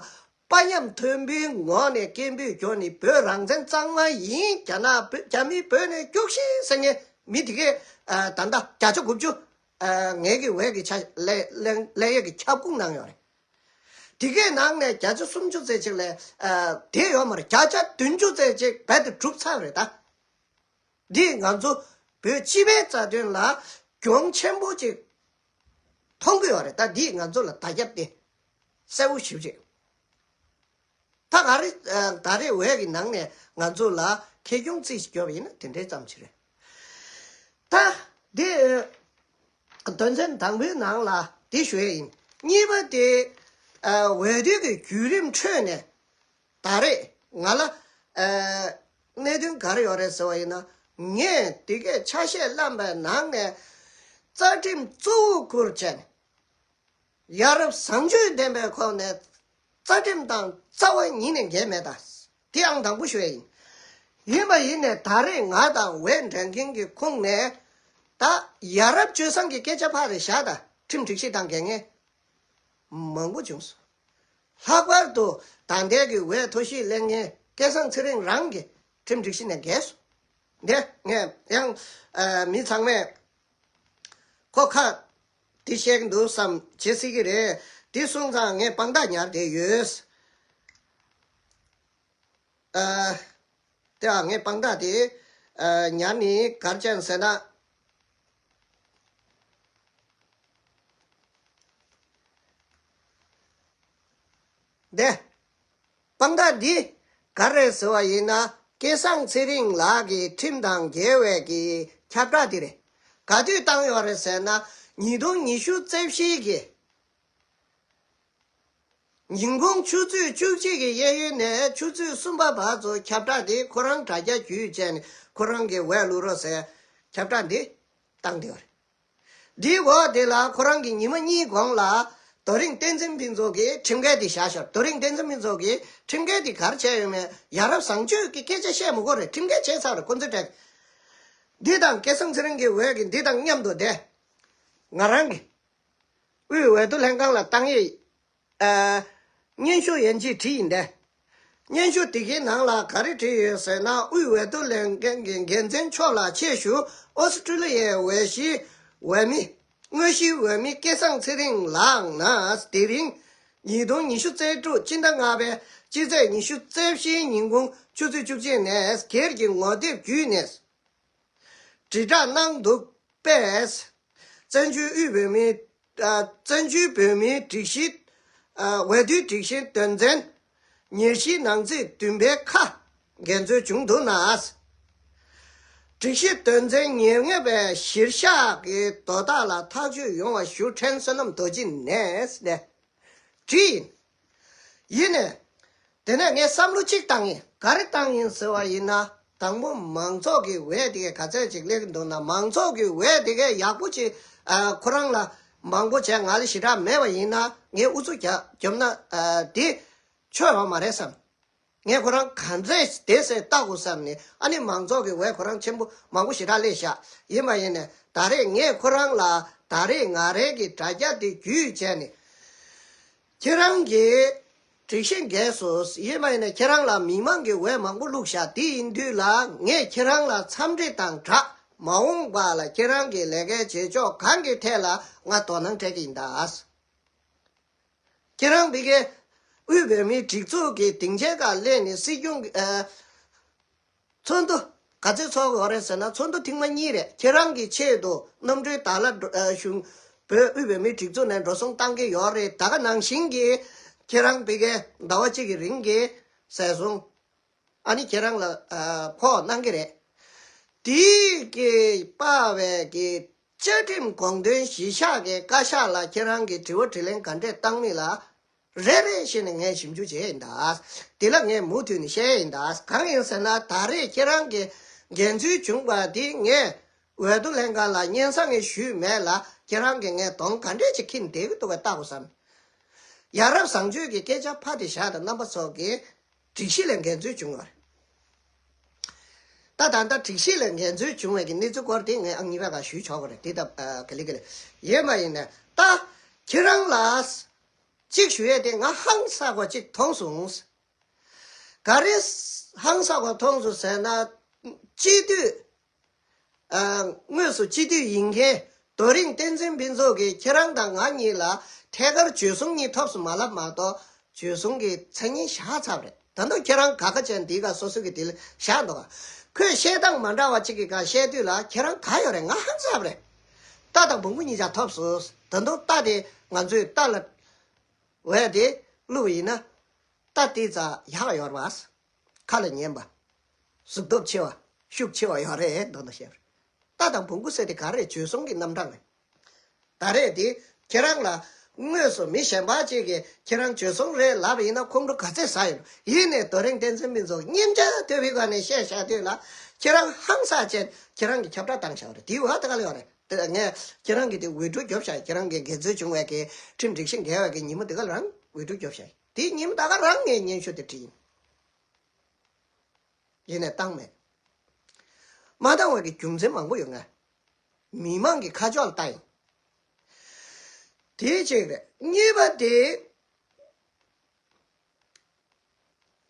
དཔའ་ཉམས་མཐོན་པོའི་ངོས་ནས་སྐད་འབོད་བརྒྱབ་ནས་བོད་རང་བཙན་གཙང་མ་ཡིན། རྒྱ་ནག་བོད་རྒྱ་མིས་བོད་ནས་རྒྱུགས་ཤིག་ཟེར་མཁན་མི་དེ་གས་ཨ་ད་ལྟ་བརྒྱ་ཆ་དགུ་བཅུ་ཨ་ངེད་ཀྱི་འོས་ཀྱི་ཆ་ལས་ལས་ལས་ཡས་ཀྱི་ཁྱབ་ཁོངས་ནང་ཡོད་རེད། དེ་གའི་ནང་ནས་བརྒྱ་ཆ་སུམ་ཅུ་ཙམ་ཅིག་ལས་ཨ་དེ་ཡོད་མ་རེད། བརྒྱ་ཆ་བདུན་ཅུ་ཙམ་ཅིག་རྦད་དེ་གྲུབ་ཚར་རེད་ད། འདིས་ང་ཚོ་བོད་སྤྱི་པའི་རྩ་དོན་ལ་གྱོང་ཆེན་པོ་ཅིག་མཐོང་གི་ཡོད་རེད། ད་འདིས་ང་ཚོ་ལ་བརྡ་ཁྱབ་དེ་གསལ་པོ་ཞེ་པོ་ཅིག་ད་ག་རེ་ཨ་ད་རེས་འོས་ཀྱི་ནང་ནས་ང་ཚོ་ལ་ཁེ་གྱོང་རྩིས་ཤིག་བརྒྱབ་པ་ཡིན་ན་དེ་འདྲའི་ཙམ་ཞིག་རེད། ད་འདི་ཨ་དོན་ཚན་དང་པོའི་ནང་ལ་འདི་ཞུ་ཡས་ཡིན། གཉིས་པ་དེ་ཨ་འོས་བསྡུ་གི་བརྒྱུད་རིམ་ཁྲོད་ནས་ད་རེས་ང་ལ་ཨ་གནད་དོན་ག་རེ་ཡོད་རེད་ཟེར་བ་ཡིན་ན་ངས་འདི་གའི་ཆ་ཤས་བླངས་པའི་ནང་ནས་རྩ་ཁྲིམས་གཙོ་བོ་བཀུར་བྱས་ནས། ཡ་རབས་བཟང་སྤྱོད་ལྡན་པའི་ཁོངས་ནས་རྩ་ཁྲིམས་དང་རྩ་བ་ཉིད་ནས་འགལ་མེད་ད། དེ་ཨང་དང་པོ་ཞུ་ཡ་ཡིན། ཡིན་པ་ཡིན་ནས་ད་རེས་ང་དང་འོས་འབྲི་མཁན་གྱི་ཁོངས་ནས་ད་ཡ་རབས་སྤྱོད་བཟང་གི་སྐད་ཆ་ཕར་རེ་བཞག་ད་ཁྲིམས་སྒྲིག་གཞི་དང་འགལ་མཁན་མང་པོ་བྱུང་སོང་། ལྷག་པར་དུ་ད་ལྟའི་གི་འོས་ཐོ་གཞི་ལེན་མཁན་སྐལ་བཟང་ཚེ་རིང་རང་གིས་ཁྲིམས་སྒྲིག་གཞི་ནས་འགལ་སོང་། འདི་ངས་ཡང་ཨ་མི་ཚང་མས་ཁོ་ཁ་འདི་བཤད་ཀྱི་འདུག་བསམ་བྱེད་སྲིད་ཀྱི་རེད། འདི་སོང་ཙང་ངས་དཔང་རྟགས་ཉར་བསྡད་ཡོད། ཨ་དེ་ཨ་ངས་དཔང་རྟགས་དེ་ཨ་ཉར་ནི་ག་རེ་བྱས་ཟེར་ན། འདི། དཔང་རྟགས་འདི་ག་རེ་ཟེར་བ་ཡིན་ན་སྐལ་བཟང་ཚེ་རིང་ལགས་ཀྱི་ཁྲིམས་དང་འགལ་བའི་གི་ཁྱབ་བསྒྲགས་འདི་རེད། ག་དུས་བཏང་ཡོད་རེད་ཟེར་ན་ཉིས་སྟོང་ཉི་ཤུ་རྩ་བཞི་གི་ཉིན་གུང་ཆུ་ཚོད་བཅུ་གཅིག་གི་གཡས་གཡོན་ནས་ཆུ་ཚོད་གསུམ་པ་བར་དུ་ཁྱབ་བསྒྲགས་འདི་ཁོ་རང་དྲ་རྒྱ་བརྒྱུད་བྱས་ནས་ཁོ་རང་གི་འོས་བླུག་རོགས་ཟེར་ཁྱབ་བསྒྲགས་འདི་བཏང་བསྡད་ཡོད་རེད། འདིའི་འོག་དེ་ལ་ཁོ་རང་གིས་ཉི་མ་གཉིས་གོང་ལ་རྡོ་རིང་བསྟན་འཛིན་ཕུན་ཚོགས་ཀྱིས་ཁྲིམས་འགལ་འདི་བཞག་ཤོར། རྡོ་རིང་བསྟན་འཛིན་ཕུན་ཚོགས་ཀྱིས་ཁྲིམས་འགལ་འདི་ག་རེ་བྱས་ཡོད་མེད་ཡ་རབས་བཟང་སྤྱོད་ཀྱི་སྐད་ཆ་བཤད་མི་དགོས་རེད། ཁྲིམས་འགལ་བྱས་ཚར་རེད། ཁོ་ཚོའི་གྲས་འདི་དང་སྐལ་བཟང་ཚེ་རིང་གི་འོས་ཀྱི་འདི་དང་མཉམ་དུ་བསྡད། ང་རང་གི་དབུས་འོས་བསྡུ་ལྷན་ཁང་ལ་བཏང་ཡས། ཨ། སྙན་ཞུ་ཡན་ཆད་བྲིས་ཡིན་ཏེ། སྙན་ཞུ་དེ་གའི་ནང་ལ་ག་རེ་བྲིས་ཡོད་ཟེར་ན། དབུས་འོས་བསྡུ་ལས་འགན་གྱི་འགན་འཛིན་མཆོག་ལ་ཆེད་ཞུ་ཨོ་སི་ཀྲི་ལི་ཡའི་འོས་གཞིའི་འོས་མི། དངོས་གཞིའི་འོས་མི་སྐལ་བཟང་ཚེ་རིང་ལགས་ནས་དེ་རིང་ཉིས་སྟོང་ཉི་ཤུ་རྩ་དྲུག་སྤྱི་ཟླ་ལྔ་པའི་སྤྱི་ཚེས་ཉི་ཤུ་རྩ་བཞིའི་ཉིན་གུང་ཆུ་ཚོད་བཅུ་གཅིག་ནས་སྒེར་གྱི་ངོ་དེབ་བརྒྱུད་ནས། དྲིལ་བསྒྲགས་གནང་འདུག་པས། བཙན་བྱོལ་དབུས་བོད་མིའི། ཨ། བཙན་བྱོལ་བོད་མིའི་སྒྲིག་གཞི། ཨ། འོས་བསྡུའི་སྒྲིག་གཞིའི་དོན་ཚན་ཉེར་བཞིའི་ནང་ཚིག་བདུན་པའི་ཁ་འགལ་འཛོལ་བྱུང་འདུག་ན། སྒྲིག་གཞི་དོན་ཚན་ཉེར་ལྔ་པའི་གཞིར་བཞག་གི་དོ་བདག་ལ་ཐག་གཅོད་ཡོང་བ་ཞུ། ཕྲན་བསོད་ནམས་རྡོ་རྗེ་ནས་ནས། བྲིས་ཡིན། ཡིན་ནས། དེ་ནས་ངས་བསམ་བློ་གཅིག་བཏང་ཡིན། ག་རེ་བཏང་ཡིན་ཟེར་བ་ཡིན་ན། དང་པོ་མང་ཚོགས་ཀྱི་འོས་དེ་གས་ག་ཚད་ཅིག་སླེབས་ཀྱི་འདུག་ན། མང་ཚོགས་ཀྱི་འོས་དེ་གས་ཡག་པོ་ཅིག་ཨ། ཁོ་རང་ལ་མང་པོ་བྱས་ང་ལ་ཞེ་དྲག་མེད་པ་ཡིན་ན། ངས་ཨུ་ཚུགས་རྒྱབ་རྒྱབ་ན། ཨ། དེ་ཆོག་ཡོད་མ་རེད་བསམ། ངས་ཁོ་རང་ག་ཚད་བསྡད་ཟེར་ལྟ་དགོས་བསམ་ནས། ཨ་ནི་མང་ཚོགས་ཀྱི་འོས་ཁོ་རང་ཆེན་པོ་མང་པོ་ཞེ་དྲག་སླེབས་ཤག་ཡིན་པ་ཡིན་ནས་ད་རེས་ངས་ཁོ་རང་ལ་ད་རེས་ང་རང་གི་དྲ་རྒྱ་དེ་བརྒྱུད་བྱས་ནས། ཁྱེད་རང་གིས་སྒྲིག་གཞི་འགལ་སོང་། ཡིན་པ་ཡིན་ནས་ཁྱེད་རང་ལ་མི་མང་གི་འོས་མང་པོ་བླུགས་ཤག་དེ་ཡིན་དུས་ལ་ངས་ཁྱེད་རང་ལ་འཚམས་འདྲི་དང་སྦྲགས། མ་འོངས་པ་ལ་ཁྱེད་རང་གི་ལས་ཀའི་བྱེད་ཕྱོགས་གང་གི་ཐད་ལ་ང་དོ་སྣང་སྤྲད་ཀྱི་ཡིན་ད། ཁྱེད་རང་ཕ་གིའི་དབུས་བོད་མིའི་སྒྲིག་འཛུགས་ཀྱི་སྡིངས་ཆའི་སྒང་སླེབས་ནས་སྲིད་སྐྱོང་གི་ཨ། ཚོགས་འདུ་ག་ཚོད་ཚོགས་ཡོད་རེད་ཟེར་ན། ཚོགས་འདུ་ཐེངས་མ་གཉིས་རེད། ཁྱེད་རང་གི་ཆེད་དུ་རྣམ་གྲོལ་དྭགས་ལྷ་གཞུང་ བོད་དབུས་བོད་མིའི་སྒྲིག་འཛུགས་ནས་འགྲོ་སོང་བཏང་གི་ཡོད་རེད། ད་ག་ནང་བཞིན་གྱི་ཁྱེད་རང་བི་གའི་ཟླ་བ་གཅིག་གི་རིང་གི་ཟས་སོང་། ཨ་ནི་ཁྱེད་རང་ལ་ཨ་ཕོགས་གནང་གི་རེད། དེའི་གི་དཔའ་བའི་གི་བཅའ་ཁྲིམས་དགོངས་དོན་གཞི་བཞག་གི་བཀའ་ཤག་ལ་ཁྱེད་རང་གི་དྲི་བ་དྲིས་ལན་ག་འདྲས་བཏང་མིན་ལ་རེ་རེ་བཞིན་ནས་ངས་ཞིབ་འཇུག་བྱས་ཡིན་ད། དེ་ལ་ངས་མུ་མཐུད་ནས་བཤད་ཡིན་ད། གང་ཡིན་ཟེར་ན་ད་རེས་ཁྱེད་རང་གི་འགན་འཛོལ་བྱུང་བ་དེ་ངས་འོས་བསྡུ་ལྷན་ཁང་ལ་སྙན་སེང་ངས་ཞུས་མེད་ལ། ཁྱེད་རང་གིས་ངས་གདོང་ག་འདྲས་ཅིག་ཁྱེར་བསྡད་ཀྱི་འདུག་གས་ལྟ་དགོས་བསམ། ཡ་རབས་བཟང་སྤྱོད་ཀྱི་སྐད་ཆ་ཕ་དེ་བཞག་དང་རྣམ་པ་ཚོ་གི་སྒྲིག་གཞི་ལས་འགལ་འཛོལ་བྱུང་བ་རེད། ད་ད་ལྟ་སྒྲིག་གཞི་ལས་འགལ་འཛོལ་བྱུང་བའི་གི་གནས་ཚུལ་སྐོར་དེ་ངས་ཨང་གཉིས་པའི་སྒང་ཞུས་ཆོག་གི་རེད། དེ་ད་ཨ་ག་ལེ་ག་ལེ་ཡོད་མ་ཡིན་ནས་ད་ཁྱེད་རང་ལ་གཅིག་ཞུ་ཡས་དེ་ང་ཧང་སངས་པ་གཅིག་མཐོང་སོང་། ག་རེ་ཧང་སངས་པ་མཐོང་སོང་ཟེར་ན། སྤྱི་འཐུས། ཨ། དངོས་སུ་སྤྱི་འཐུས་ཡིན་མཁན་རྡོ་རིང་བསྟན་འཛིན་ཕུན་ཚོགས་ཀྱིས་ཁྱེད་རང་དང་ང་གཉིས་ལ་ཐད་ཀར་བྱོལ་སོང་གཉིས་ཐོབ་སོང་མ་ལབ་མ་གཏོགས་བྱོལ་སོང་གི་མཚན་སྙན་བཞག་ཚར་བ་རེད། ད་དུང་ཁྱེད་རང་དགའ་ཁ་ཅན་འདིའི་སྒང་སོ་སོ་གི་དེ་ལ་བཞག་འདུག་ག་ཁོས་བཤད་སྟངས་མ་འདྲ་བ་གཅིག་གི་སྒང་བཤད་དུས་ལ་ཁྱེད་རང་དགའ་ཡོད་རེད། ང་ཧང་སངས་པ་རེད། རྟ་དང་བོང་བུ་གཉིས་ཆ་ཐོབ་སོང་། ད་དུང་རྟ་དེ་ང་ཚོས་རྟ་ལ་འོས་དེ་བླུགས་པ་ཡིན་ན། རྟ་དེ་ཙ་ཡག་ཡོད་རེད་པ། ཁ་ལ་ཉན་པ། གཟུགས་སྟོབས་ཆེ་བ། ཤུགས་ཆེ་བ་ཡོད་རེད་མདོར་ན་བཤད་པ། རྟ་དང་བོང་བུ་ཟེར་དེ་ག་རེ་རེད། བྱོལ་སོང་གི་རྣམ་གྲངས་རེད། ད་རེས་དེ་ཁྱེད་རང་ལ་དངོས་སུ་མི་གཞན་པ་ཅིག་གིས་ཁྱེད་རང་བྱོལ་སོང་རེད་ལབ་པ་ཡིན་ན་ཁོང་ཁྲོ་ག་ཚད་ཟ་ཡོད། ཡིན་ནའི་རྡོ་རིང་བསྟན་འཛིན་ཕུན་ཚོགས་སྙིང་རྗེ་དོད་པའི་སྒང་ནས་བཤད་བཞག་དུས་ལ་ཁྱེད་རང་ཧང་སངས་བྱས་ཁྱེད་རང་གིས་ཁྱབ་བསྒྲགས་བཏང་བཞག་པ་རེད། དེའི་འོག་ད་ག་ལ་ཡོད་རེད། དེ་ངས་ཁྱེད་རང་གི་དེ་འོས་སྒྲུབ་རྒྱོབ་བཞག་ཡིན། ཁྱེད་རང་གི་འགན་འཛོལ་བྱུང་བའི་གི་ཁྲིམས་སྒྲིག་གཞི་འགལ་བའི་གི་ཉིན་མོ་དེ་ག་ལ་རང་འོས་སྒྲུབ་རྒྱོབ་བཞག་ཡིན། དེའི་ཉིན་མོ་ད་ག་རང་ངས་སྙན་ཞུ་དེ་བྲིས་ཡིན། ཡིན་ནའི་བཏང་མེད། མ་བཏང་བའི་གི་རྒྱུ་མཚན་མང་པོ་ཡོད། ངས་མི་མང་གི་ཁ་ཕྱོགས་ལ་ལྟ་ཡིན། དེ་གཅིག་རེད། གཉིས་པ་དེ།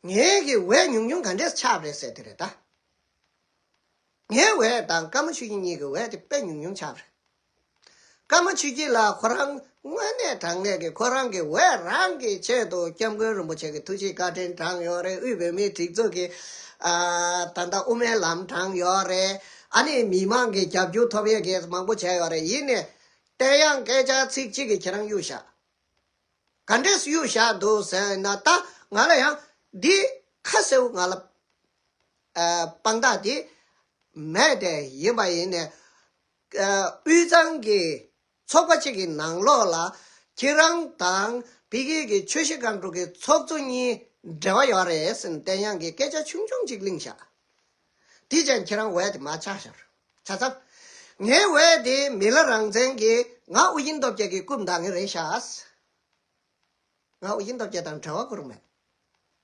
ངའི་གི་འོས་ཉུང་ཉུང་ག་འདྲས་ཆགས་པ་རེད་ཟེར་དེ་རེད་ད། ངའི་འོས་དང་ཀརྨ་ཆོས་སྐྱིད་གཉིས་ཀྱི་འོས་དེ་དཔེ་ཉུང་ཉུང་ཆགས་པ་རེད། ཀརྨ་ཆོས་སྐྱིད་ལགས་ཁོ་རང་དངོས་གནས་དྲང་གནས་ཀྱི་ཁོ་རང་གི་འོས་རང་གི་ཆེད་དུ་སྐྱབས་མགོན་རིན་པོ་ཆེ་གི་ཐུགས་རྗེ་བཀའ་དྲིན་དྲངས་ཡོད་རེད། དབུས་བོད་མིའི་སྒྲིག་འཛུགས་ཀྱི་ཨ་ད་ལྟ་དབུ་མའི་ལམ་དྲངས་ཡོད་རེད། ཨ་ནི་མི་མང་གི་རྒྱབ་སྐྱོར་ཐོབ་ཡས་ཀྱི་མང་པོ་བྱས་ཡོད་རེད། ཡིན་ནའི་བསྟན་དབྱངས་སྐད་ཆ་ཚིག་གཅིག་གིས་ཁྱེད་རང་གཡུག་བཞག་ག་འདྲས་གཡུག་བཞག་འདུག་ཟེར་ན། ད་ང་ལ་ཡང་འདི་ཁ་གསལ་པོ་ང་ལ་ཨ་དཔང་རྟགས་འདི་མེད་དེ། ཡིན་པ་ཡིན་ནའི་ཨ་དབུས་གཙང་གི་ཚོགས་པ་གཅིག་གི་ནང་ལོགས་ལ་ཁྱེད་རང་དང་ཕ་གི་གི་ཆུ་བཞི་སྒང་དྲུག་གི་ཚོགས་གཙོ་གཉིས་འབྲེལ་བ་ཡོད་རེད་ཟེར་ནས་བསྟན་དབྱངས་ཀྱིས་སྐད་ཆ་ཆུང་ཆུང་གཅིག་གླེང་བཞག་དེ་བྱས་ཁྱེད་རང་འོས་དེ་མར་ཆག་ཤར། ཆ་ཚང་། ངའི་འོས་དེ་མི་ལ་རང་བཙན་གྱིས་ང་ཨུ་རྒྱན་སྟོབས་རྒྱལ་གྱི་རྐུབ་འདེགས་ངེས་རེད་ཤག་ང་ཨུ་རྒྱན་སྟོབས་རྒྱལ་དང་འབྲེལ་བ་ཁོ་རང་མེད།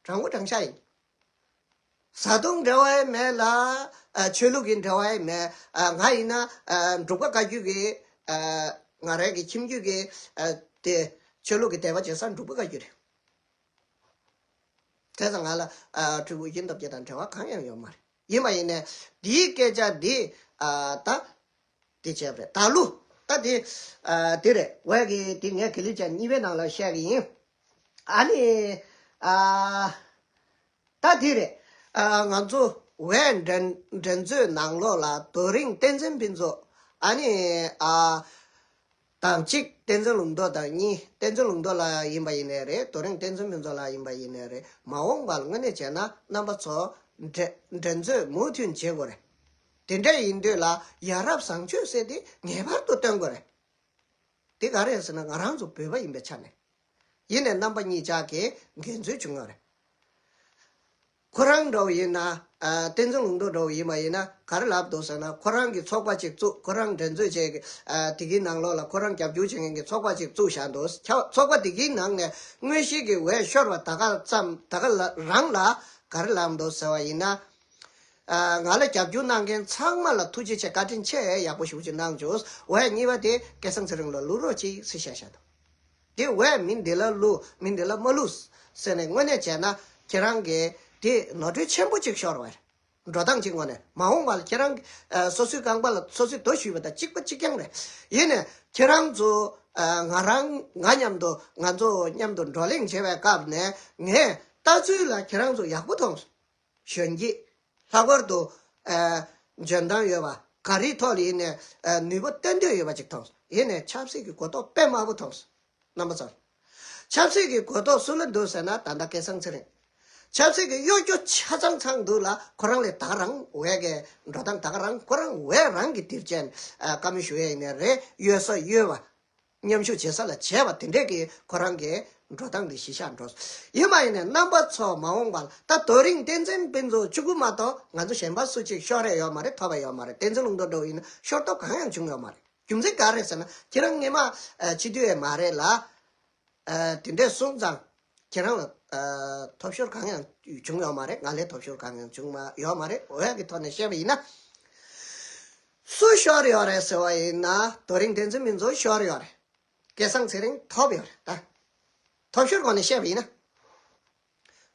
དྲང་པོ་དྲང་བཞག་ཡིན། བཟའ་བཏུང་འབྲེལ་བ་ཡང་མེད་ལ། ཨ་ཆོས་ལུགས་ཀྱི་འབྲེལ་བ་ཡང་མེད། ཨ་ང་ཡིན་ན་ཨ་འབྲུག་པ་བཀའ་བརྒྱུད་ཀྱི་ཨ་ང་རང་གི་ཁྱིམ་རྒྱུད་ཀྱི་ཨ་དེ་ཆོས་ལུགས་ཀྱི་དད་པ་བྱེད་ས་འབྲུག་པ་བཀའ་བརྒྱུད་རེད། དེ་ཙང་ང་ལ་ཨ་སྤྲུལ་སྐུ་ཨུ་རྒྱན་སྟོབས་རྒྱལ་དང་འབྲེལ་བ་གང་ཡང་ཡོད་མ་རེད། ཡིན་པ་ཡིན་ནའི་འདིའི་སྐད་ཆ་འདི་ཨ་ད་འདི་བྱས་པ་རེད། ད་ལོ་ད་འདི་ཨ་འདི་རེད། འོས་ཀྱི་འདི་ངས་ག་ལེར་བྱས་གཉིས་པའི་ནང་ལ་བཤད་གི་ཡིན། ཨ་ནི་ཨ་ད་འདི་རེད། ཨ་ང་ཚོ་འོས་འགྲན་འགྲན་རྩོད་ནང་ལོགས་ལ་རྡོ་རིང་བསྟན་འཛིན་ཕུན་ཚོགས། ཨ་ནི་ཨ། དང་གཅིག་བསྟན་འཛིན་ལུང་རྟོགས་དང་གཉིས། བསྟན་འཛིན་ལུང་རྟོགས་ལགས་ཡིན་པ་ཡིན་ནའི་རེད། རྡོ་རིང་བསྟན་འཛིན་ཕུན་ཚོགས་ལགས་ཡིན་པ་ཡིན་ནའི་རེད། མ་འོངས་པ་ལ་དངོས་གནས་བྱས་ན་རྣམ་པ་ཚོ་འགྲན་འགྲན་རྩོད་མུ་མཐུད་བྱེད་དགོས་རེད། དེ་འདྲ་ཡིན་དུས་ལ་ཡ་རབས་བཟང་སྤྱོད་ཟེར་དེ་ངེས་པར་དུ་སྟོན་དགོས་རེད། དེ་ག་རེ་རེད་ཟེར་ན་ང་རང་ཚོ་བོད་པ་ཡིན་པའི་ཆ་ནས། ཡིན་ནའི་རྣམ་པ་གཉིས་ཆ་གི་འགལ་འཛོལ་བྱུང་ཡོད་རེད། ཁོ་རང་འདྲ་བོ་ཡིན་ན། ཨ་བསྟན་འཛིན་ལུང་རྟོགས་འདྲ་བོ་ཡིན་པ་ཡིན་ན་ག་རེ་ལབ་འདུག་ཟེར་ན། ཁོ་རང་གི་ཚོགས་པ་ཅིག་བཙུགས། ཁོ་རང་འགྲན་རྩོད་བྱེད་ཀྱི་ཨ་དེ་གའི་ནང་ལོགས་ལ་ཁོ་རང་རྒྱབ་སྐྱོར་བྱེད་མཁན་གྱི་ཚོགས་པ་ཅིག་བཙུགས་བཞག་འདུག་ཚོགས་པ་དེ་གའི་ནང་ནས་དངོས་གཞི་གི་འོས་ཤོར་བ་ད་ག་ཙམ་ད་ག་ལ་རང་ལ་ག་རེ་ལབ་འདུག་ཟེར་བ་ཡིན་ན། ཨ་ང་ལ་རྒྱབ་སྐྱོར་གནང་མཁན་ཚང་མ་ལ་ཐུགས་རྗེ་ཆེ། བཀའ་དྲིན་ཆེ། ཡག་པོ་ཞེ་པོ་ཅིག་གནང་བྱུང་། འོས་གཉིས་པ་དེ་སྐལ་བཟང་ཚེ་རིང་ལ་བླུག་རོགས་གྱིས་ཟེར་བཤད་བཞག་འདུག་དེ་འོས་མི་འདི་ལ་བླུག་མི་འདི་ལ་མ་བླུག་ཟེར་ནས་དངོས་གནས་བྱས་ན་ཁྱེད་རང་གིས་དེ་ནོར་འཁྲུལ་ཆེན་པོ་ཅིག་ཤོར་བ་རེད། འགྲོ་སྟངས་ཅིག་ངོས་ནས་མ་འོངས་པ་ལ་ཁྱེད་རང་ཨ་སོ་སོའི་རྐང་པ་ལ་སོ་སོས་རྡོ་གཞུས་པ་དང་གཅིག་པ་གཅིག་རྐྱང་རེད། ཡིན་ནའི་ཁྱེད་རང་ཚོ་ཨ་ང་རང་ང་མཉམ་དུ་ང་ཚོ་མཉམ་དུ་བགྲོ་གླེང་བྱེད་པའི་སྐབས་ནས་ངས་ལྟ་ཚུལ་ལ་ཁྱེད་རང་ཚོ་ཡག་པོ་མཐོང་སོང་། གཞོན་སྐྱེས། ལྷག་པར་དུ་ཨ་འཇོན་ཐང་ཡོད་པ། ག་རེའི་ཐོག་ལ་ཡིན་ནའི་ཨ་ནུས་པ་བཏོན་འདོད་ཡོད་པ་ཅིག་མཐོང་སོང་། ཡིན་ནའི་ཆབ་སྲིད་ཀྱི་གོ་རྟོགས་དཔེ་དམའ་པོ་མཐོང་སོང་། རྣམ་པ་ཚོར། ཆབ་སྲིད་ཀྱི་གོ་རྟོགས་སུ་ལ་འདུག་ཟེར་ན་ད་ལྟ་སྐལ་བཟང་ཚེ་རིང་། ཆབ་སྲིད་ཀྱི་གཡོ་སྒྱུ་ཆ་ཚང་ཚང་འདུག་ལ། ཁོ་རང་ལས་ད་ག་རང་འོས་ཀྱི་འགྲོ་སྟངས་ད་ག་རང་ཁོ་རང་འོས་རང་གི་དེར་བཅད་ནས་བཀའ་མོལ་ཞུ་ཡས་ཡིན་ནའི་རེད། གཡོ་ས་གཡོ་བ། མཉམ་ཞུགས་བྱེད་ས་ལ་བྱས་པ་དེ་འདྲས་ཀྱི་ཁོ་རང་གི་འགྲོ་སྟངས་དེ་གཞི་བཞག་འགྲོ། ཡིན་པ་ཡིན་ནའི་རྣམ་པ་ཚོ་མ་འོངས་པ་ལ་ད་དེ་རིང་བསྟན་འཛིན་ཕུན་ཚོགས་གཅིག་པུ་མ་གཏོགས་ང་ཚོ་གཞན་པ་སུ་གཅིག་ཤོར་ཡ་ཡོད་མ་རེད། ཐོབ་པ་ཡོད་མ་རེད། བསྟན་འཛིན་ལྷུན་གྲུབ་འདྲ་བོ་ཡིན་ན་ཤོར་ཐོབ་གང་ཡང་བྱུང་ཡོད་མ་རེད། རྒྱུ་མཚན་ག་རེ་ཟེར་ན་ཁྱེད་རང་སྔས་མ་ཨ་སྤྱི་འཐུས་ཡས་མ་རེད་ལ། ཨ་དེ་འདྲས་སོང་ཙང་ཁྱེད་རང་ལ་ཨ་ཐོབ་ཤོར་གང་ཡང་བྱུང་ཡོད་མ་རེད། ང་ལས་ཐོབ་ཤོར་གང་ཡང་བྱུང་མ་ཡོད་མ་རེད། འོས་ཀྱི་ཐོག་ནས་བཤད་པ་ཡིན་ན། སུ་ཤོར་ཡོད་རེད་ཟེར་བ་ཡིན་ན་དེ་རིང་བསྟན་འཛིན་ཕུན་ཚོགས་ཤོར་ཡོད་རེད། སྐལ་བཟང་ཚེ་རིང་ཐོབ་ཡོད་རེད་ད། ཐོབ་ཤོར་སྒོ་ནས་བཤད་པ་ཡིན་ན།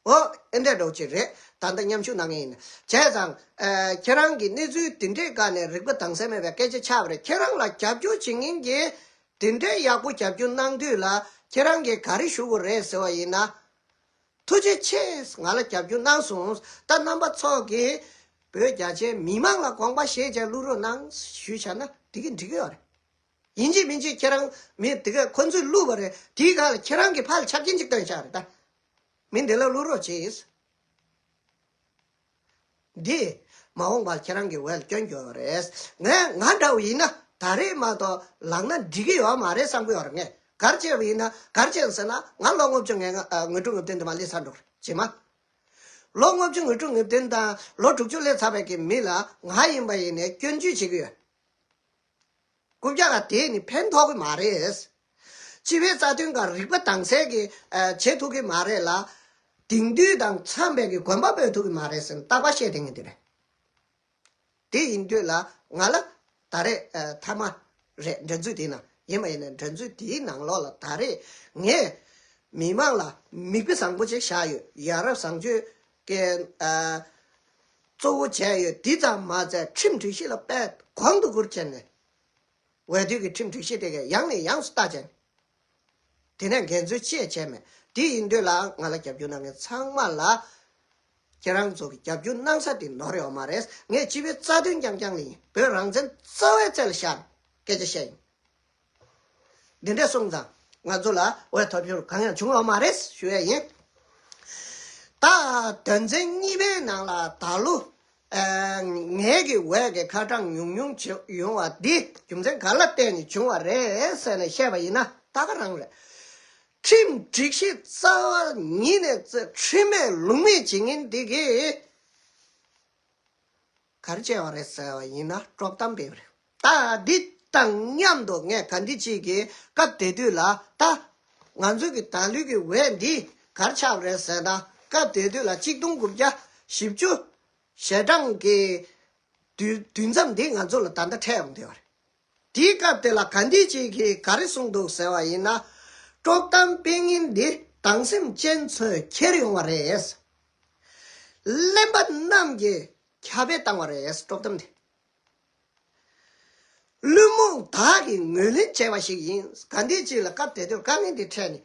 འོ། ཨེ་འདྲས་འདྲ་བོ་ཅིག་རེད། ད་ལྟ་མཉམ་ཞུགས་གནང་མཁན་ཡིན་ན། བྱས་ཙང་། ཨ་ཁྱེད་རང་གི་གནས་ཚུལ་དེ་འདྲའི་སྒང་ནས་རིག་པ་དྭངས་གསལ་མེད་པའི་སྐད་ཆ་ཆགས་པ་རེད། ཁྱེད་རང་ལ་རྒྱབ་སྐྱོར་བྱེད་མཁན་གྱིས་དེ་འདྲའི་ཡག་པོ་རྒྱབ་སྐྱོར་གནང་དུས་ལ་ཁྱེད་རང་གིས་ག་རེ་ཞུ་དགོས་རེད་ཟེར་བ་ཡིན་ན། ཐུགས་རྗེ་ཆེ། ང་ལ་རྒྱབ་སྐྱོར་གནང་སོང་། ད་རྣམ་པ་ཚོ་གིས་བོད་རྒྱ་ཆེའི་མི་མང་ལ་དགོངས་པ་བཞེས་བྱས་བླུག་རོགས་གནང་ཞུས་བྱས་ན་དེ་གི་འགྲིག་གི་ཡོད་རེད། ཡིན་གཅིག་མིན་གཅིག་ཁྱེད་རང་མི་དེ་ག་ཁོ་ཚོས་བླུགས་པ་རེད། དེའི་སྒང་ལ་ཁྱེད་རང་གི་ཕར་ལ་ཆ་རྐྱེན་གཅིག་བཏོན་བཞག་རེད་ད། མི་འདི་ལ་བླུག་རོགས་གྱིས། འདི་མ་འོངས་པར་ཁྱེད་རང་གི་འོས་ལ་སྐྱོན་རྒྱུ་རེད། ངས་ང་འདྲ་བོ་ཡིན་ན་ད་རེས་མ་གཏོགས་ལངས་ན་འགྲིག་གི་ཡོད་མ་རེད་བསམ་གི་ཡོད་རེད། ངས་ག་རེ་བྱས་པ་ཡིན་ན། ག་རེ་བྱས་ཟེར་ན་ང་ལོ་ལྔ་བཅུ་ང་ལྔ་ཨ་ང་དྲུག་ང་བདུན་དུ་མ་སླེབས་ཚར་འགྲོ་རེད་ཇི་མ། ལོ་ལྔ་བཅུ་ང་དྲུག་ང་བདུན་དང་ལོ་དྲུག་ཅུ་སླེབས་ཚར་བའི་གི་མི་ལ་ང་ཡིན་པ་ཡིན་ནའི་སྐྱོན་བརྗོད་བྱེད་ཀྱི་ཡོད། རྐུབ་བཀྱག་ག་དེས་ནི་ཕན་ཐོགས་ཀྱི་མ་རེད། སྤྱི་པའི་རྩ་དོན་ག་རིག་པ་དྭངས་གསལ་གྱིས་ཨ་བྱེད་ཐུབ་ཀྱི་མ་རེད་ལ། དེང་དུས་དང་འཚམས་པའི་གི་གོན་པ་སྤོས་ཐུབ་ཀྱི་མ་རེད་ཟེར་ནས་རྟག་པར་བཤད་བསྡད་མཁན་དེ་རེད། དེ་ཡིན་དུས་ལ་ང་ལ་ད་རེས་ཨ་མཐའ་མ་རེད། འགྲན་རྩོད་དེའི་ནང་ཡིན་པ་ཡིན་ནའི་འགྲན་རྩོད་དེའི་ནང་ལོགས་ལ་ད་རེས་ངས་མི་མང་ལ་མིག་དཔེ་བཟང་པོ་ཅིག་བཞག་ཡོད། ཡ་རབས་བཟང་སྤྱོད་ཀྱི་ཨ་གཙོ་བོ་བྱས་ཡོད། དེ་ཙམ་མ་ཚད་ཁྲིམས་སྒྲིག་གཞི་ལ་དཔེ་གོང་དུ་བཀུར་བྱས་ནས། འོས་བསྡུ་གི་ཁྲིམས་སྒྲིག་གཞི་དེ་གས་ཡང་ནས་ཡང་དུ་བལྟ་བྱས་ནས། དེ་ནས་འགན་འཛོལ་ཅི་ཡང་བྱས་མེད། དེ་ཡིན་དུས་ལ་ང་ལ་རྒྱབ་སྐྱོར་གནང་མཁན་ཚང་མ་ལ། ཁྱེད་རང་ཚོ་གི་རྒྱབ་སྐྱོར་གནང་ས་དེ་ནོར་ཡོད་མ་རེད། ངས་སྤྱི་པའི་རྩ་དོན་རྐྱང་རྐྱང་ལ་ཡིན། བོད་རང་བཙན་རྩ་བའི་རྩེ་ལ་བཞག་ནས་སྐད་ཆ་བཤད་ཡིན། འདི་འདྲ་སོང་ཙང་ང་ཚོ་ལ་འོས་ཐོབ་ཤོར་གང་ཡང་བྱུང་ཡོད་མ་རེད་ཞུ་ཡས་ཡིན། ད་དོན་ཚན་གཉིས་པའི་ནང་ལ་ད་ལོ། ཨ་ངེད་ཀྱི་འོས་ཀྱི་ཁ་གྲངས་ཉུང་ཉུང་བྱེད་ཡོང་བ་འདི་རྒྱུ་མཚན་ག་ལ་བརྟེན་ནས་བྱུང་བ་རེད་ཟེར་ནས་བཤད་པ་ཡིན་ན་ད་ག་རང་རེད། ཁྲིམས་སྒྲིག་གཞི་རྩ་བ་ཉིད་ནས་རྩ་ཁྲིམས་མེད་ལུགས་མེད་བྱེད་མཁན་འདི་གིས་ག་རེ་བྱས་པ་རེད་ཟེར་བ་ཡིན་ན་དཀྲོག་གཏམ་སྤེལ་བ་རེད། ད་འདི་དང་མཉམ་དུ་ངས་ག་འདི་གཅིག་གིས་སྐབས་དེ་དུས་ལ་ད་ང་ཚོ་གི་ད་ལོའི་གི་འོས་འདི་ག་རེ་ཆགས་པ་རེད་ཟེར་ན། སྐབས་དེ་དུས་ལ་གཅིག་སྟོང་དགུ་བརྒྱ་བཞི་བཅུ་ཞལ་གྲངས་ཀྱི་དུས་དུས་མཚམས་འདི་ང་ཚོ་ལ་ད་ལྟ་འཕྲད་ཡོང་བསྡད་པ་རེད། དེའི་སྐབས་དེ་ལ་ག་འདི་གཅིག་གིས་ག་རེ་གསུངས་འདུག་ཟེར་བ་ཡིན་ན། དཀྲོག་གཏམ་སྤེལ་མཁན་འདི་སྡང་སེམས་ཅན་ཚོས་ཁྱེར་ཡོང་བ་རེད། གླེན་པ་རྣམས་ཀྱིས་ཁྱབ་སྤེལ་བཏང་བ་རེད། དཀྲོག་གཏམ་འདི། བླུན་རྨོངས་དག་གིས་ངོས་ལེན་བྱས་པ་ཞིག་ཡིན། ག་འདི་གཅིག་ལ་སྐབས་དེ་དུས་དཀའ་ངལ་འདི་འཕྲད་ནས།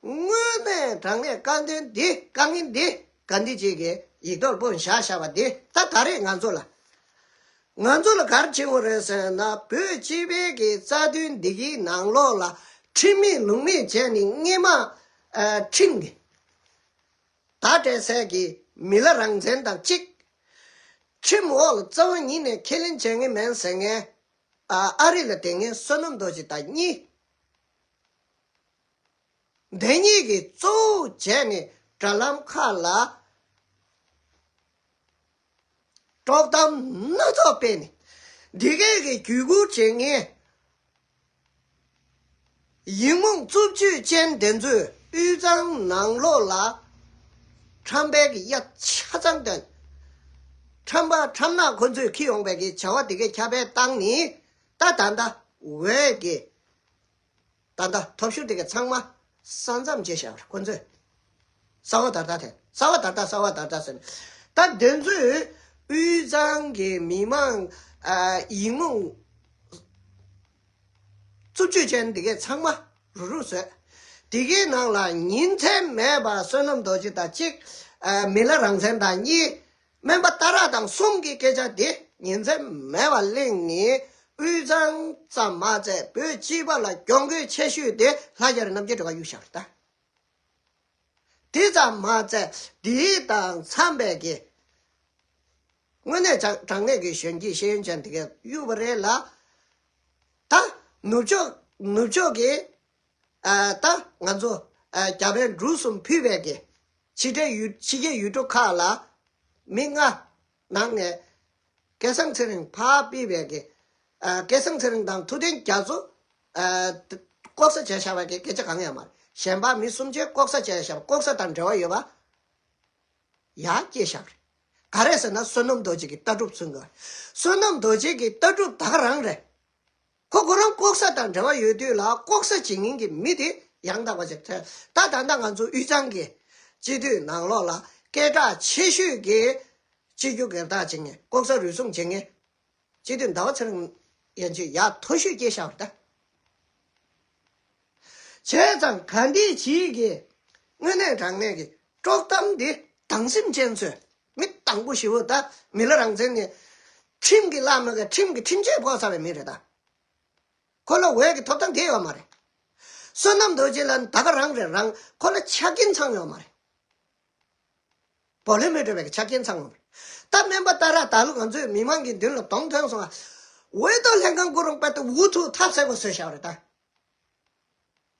དངོས་གནས་དྲང་གནས་དཀའ་དོན་འདི་དཀའ་ངལ་འདི་ག་འདི་གཅིག་གིས་ཡིག་ཐོག་སྤུངས་བཞག་བཞག་པ་འདི་ད་ད་རེས་ང་ཚོ་ལ། ང་ཚོ་ལ་ག་རེ་བྱེད་དགོས་རེད་ཟེར་ན། བོད་སྤྱི་པའི་གི་རྩ་དོན་འདི་གི་ནང་ལོགས་ལ་ཁྲིམས་མེད་ལུགས་མེད་བྱས་ནས་སྔས་མ་ཨ་ཁྲིམས་ཀྱི་ད་སྤྲད་སའི་གི་མི་ལ་རང་བཙན་དང་གཅིག་ཁྲིམས་འོག་ལ་རྩ་བ་ཉིད་ནས་ཁས་ལེན་བྱེད་མཁན་མེད་ཟེར་མཁན། ཨ་ཨ་རི་ལ་བསྡད་མཁན་བསོད་ནམས་རྡོ་རྗེ་དང་གཉིས། འདི་གཉིས་ཀྱིས་གཙོ་བོ་བྱས་ནས་དྲ་ལམ་ཁག་ལ་དཀྲོག་གཏམ་སྣ་ཚོགས་སྤེལ་ནས། འདི་གས་ཀྱི་བརྒྱུད་སྐུར་བྱེད་མཁན་ཡིག་རྨོངས་རྩུབ་སྤྱོད་ཅན་དེ་ཚོས་དབུས་གཙང་ནང་ལོགས་ལ་ཁྲམ་པའི་གི་གཡའ་ཆ་ཚང་བཏོན། ཁྲམ་པ་ཁྲམ་ནག་ཁོ་ཚོས་འཁྱེར་ཡོང་པའི་གི་བྱ་བ་དེ་གས་ཁྱབ་སྤེལ་བཏང་ནས། ད་ད་ལྟ་འོས་ཀྱི་ད་ལྟ་ཐོབ་ཤོར་དེ་ག་ཚང་མ་ས་མཚམས་བཅད་བཞག་པ་རེད་ཁོ་ཚོས། ས་བ་ད་ལྟ་དེ་ས་བ་ད་ལྟ་ས་བ་ད་ལྟ་ཟེར་ནས། ད་དེ་ཚོས་དབུས་གཙང་གི་མི་མང་ཨ་ཡིག་རྨོངས་རྩུབ་སྤྱོད་ཅན་དེ་གས་ཚང་མ་རུག་རུག་བཟོས། དེ་གའི་ནང་ལ་ཉིན་མཚན་མེད་པར་བསོད་ནམས་རྡོ་རྗེ་དང་གཅིག་ཨ་མི་ལ་རང་བཙན་དང་གཉིས། སྨན་པ་ཏཱ་ར་དང་གསུམ་གྱི་སྐད་ཆ་དེ་ཉིན་མཚན་མེད་པར་གླེང་ནས་ དབུས་གཙང་ཙམ་མ་ཚད་བོད་སྤྱི་པ་ལ་གྱོང་གུད་ཆེ་ཤོས་དེ་ལྷ་རྒྱ་རི་རྣམ་རྒྱལ་སྒྲོལ་དཀར་གཡུགས་བཞག་རེད་ད། དེ་ཙམ་མ་ཚད་དེ་དང་འཚམས་པའི་གི་དངོས་གནས་དྲང་གནས་ཀྱི་གཞོན་སྐྱེས་ཤེས་ཡོན་ཅན་དེ་གས་གཡུགས་པ་རེད་ལ། ད་ནུབ་ཕྱོགས་ནུབ་ཕྱོགས་ཀྱི་ཨ་ད་ང་ཚོ་ཨ་རྒྱ་བལ་འབྲུག་གསུམ་ཕུད་པའི་གི་ཕྱི་འབྲེལ་ཡུལ་ཕྱི་རྒྱལ་ཡུལ་གྲུ་ཁག་ལ་མི་ལྔ་ནང་ནས་སྐལ་བཟང་ཚེ་རིང་ཕར་ཕུད་པའི་གི་ཨ་སྐལ་བཟང་ཚེ་རིང་དང་ཐུབ་བསྟན་རྒྱ་མཚོ་ཨ་ལྐོག་ཟ་བྱས་བཞག་པའི་གི་སྐད་ཆ་གང་ཡང་མ་རེད། གཞན་པ་མི་གསུམ་ཆའི་ལྐོག་ཟ་བྱས་བཞག་པ་ལྐོག་ཟ་དང་འབྲེལ་བ་ཡོད་པ་ཡར་སྐྱེས་བཞག་རེད། ག་རེ་ཟེར་ན་བསོད་ནམས་རྡོ་རྗེ་གི་ལྟ་གྲུབ་མཚོན་དགོས། བསོད་ནམས་རྡོ་རྗེ་གི་ལྟ་གྲུབ་ད་ག་རང་རེད། ཁོ་ཁོ་རང་ལྐོག་ཟ་དང་འབྲེལ་བ་ཡོད་དུས་ལ་ལྐོག་ཟ་བྱེད་མཁན་གྱི་མི་དེ་ཡང་དག་པ་ཅིག་ཐལ། ད་ད་ལྟ་ང་ཚོ་དབུས་གཙང་གི་སྤྱི་འཐུས་ནང་ལོགས་ལ་སྐད་གྲགས་ཆེ་ཤོས་ཀྱི་སྤྱི་རྒྱུ་སྒེར་བདག་བྱེད་མཁན་ལྐོག་ཟ་རུལ་སུངས་བྱེད་མཁན་སྤྱི་འཐུས་ཟླ་བ་ཚེ་རིང་ཡན་ཆད་ཡག་མཐོ་ཤོས་སྐྱེས་བཞག་པ་རེད་ད། བྱས་ཙང་ག་འདྲས་བྱེད་ཀྱི་དངོས་གནས་དྲང་གནས་ཀྱི་དཀྲོག་གཏམ་འདི་སྡང་སེམས་ཅན་ཚོས་མི་དང་པོ་ཞེ་པོ་ད་མི་ལ་རང་བཙན་ནི་ཁྲིམས་ཀྱི་བླ་མ་གི་ཁྲིམས་ཀྱི་ཁྲིམས་ཆད་ཕོག་ཚར་བའི་མི་རེད་ད། ཁོ་ལ་འོས་ཀྱི་ཐོབ་ཐང་དེ་ཡོད་མ་རེད། བསོད་ནམས་རྡོ་རྗེ་ལ་ད་ག་རང་རེད་རང་ཁོ་ལ་ཆ་རྐྱེན་ཚང་ཡོད་མ་རེད། བུ་ལོན་མི་སྤྲོད་པའི་ཆ་རྐྱེན་ཚང་ཡོད་མ་རེད། ད་སྨན་པ་ཏཱ་ར་ད་ལོ་ང་ཚོའི་མི་མང་གི་མདུན་ལ་གདོང་ཐོན་སོང་ང་། འོས་ཐོབ་ལྷན་ཁང་སྐུ་རོང་དཔལ་ཏུ་འུ་ཐུག་ཐབས་ཟད་པ་བཟོས་བཞག་རེད་ད།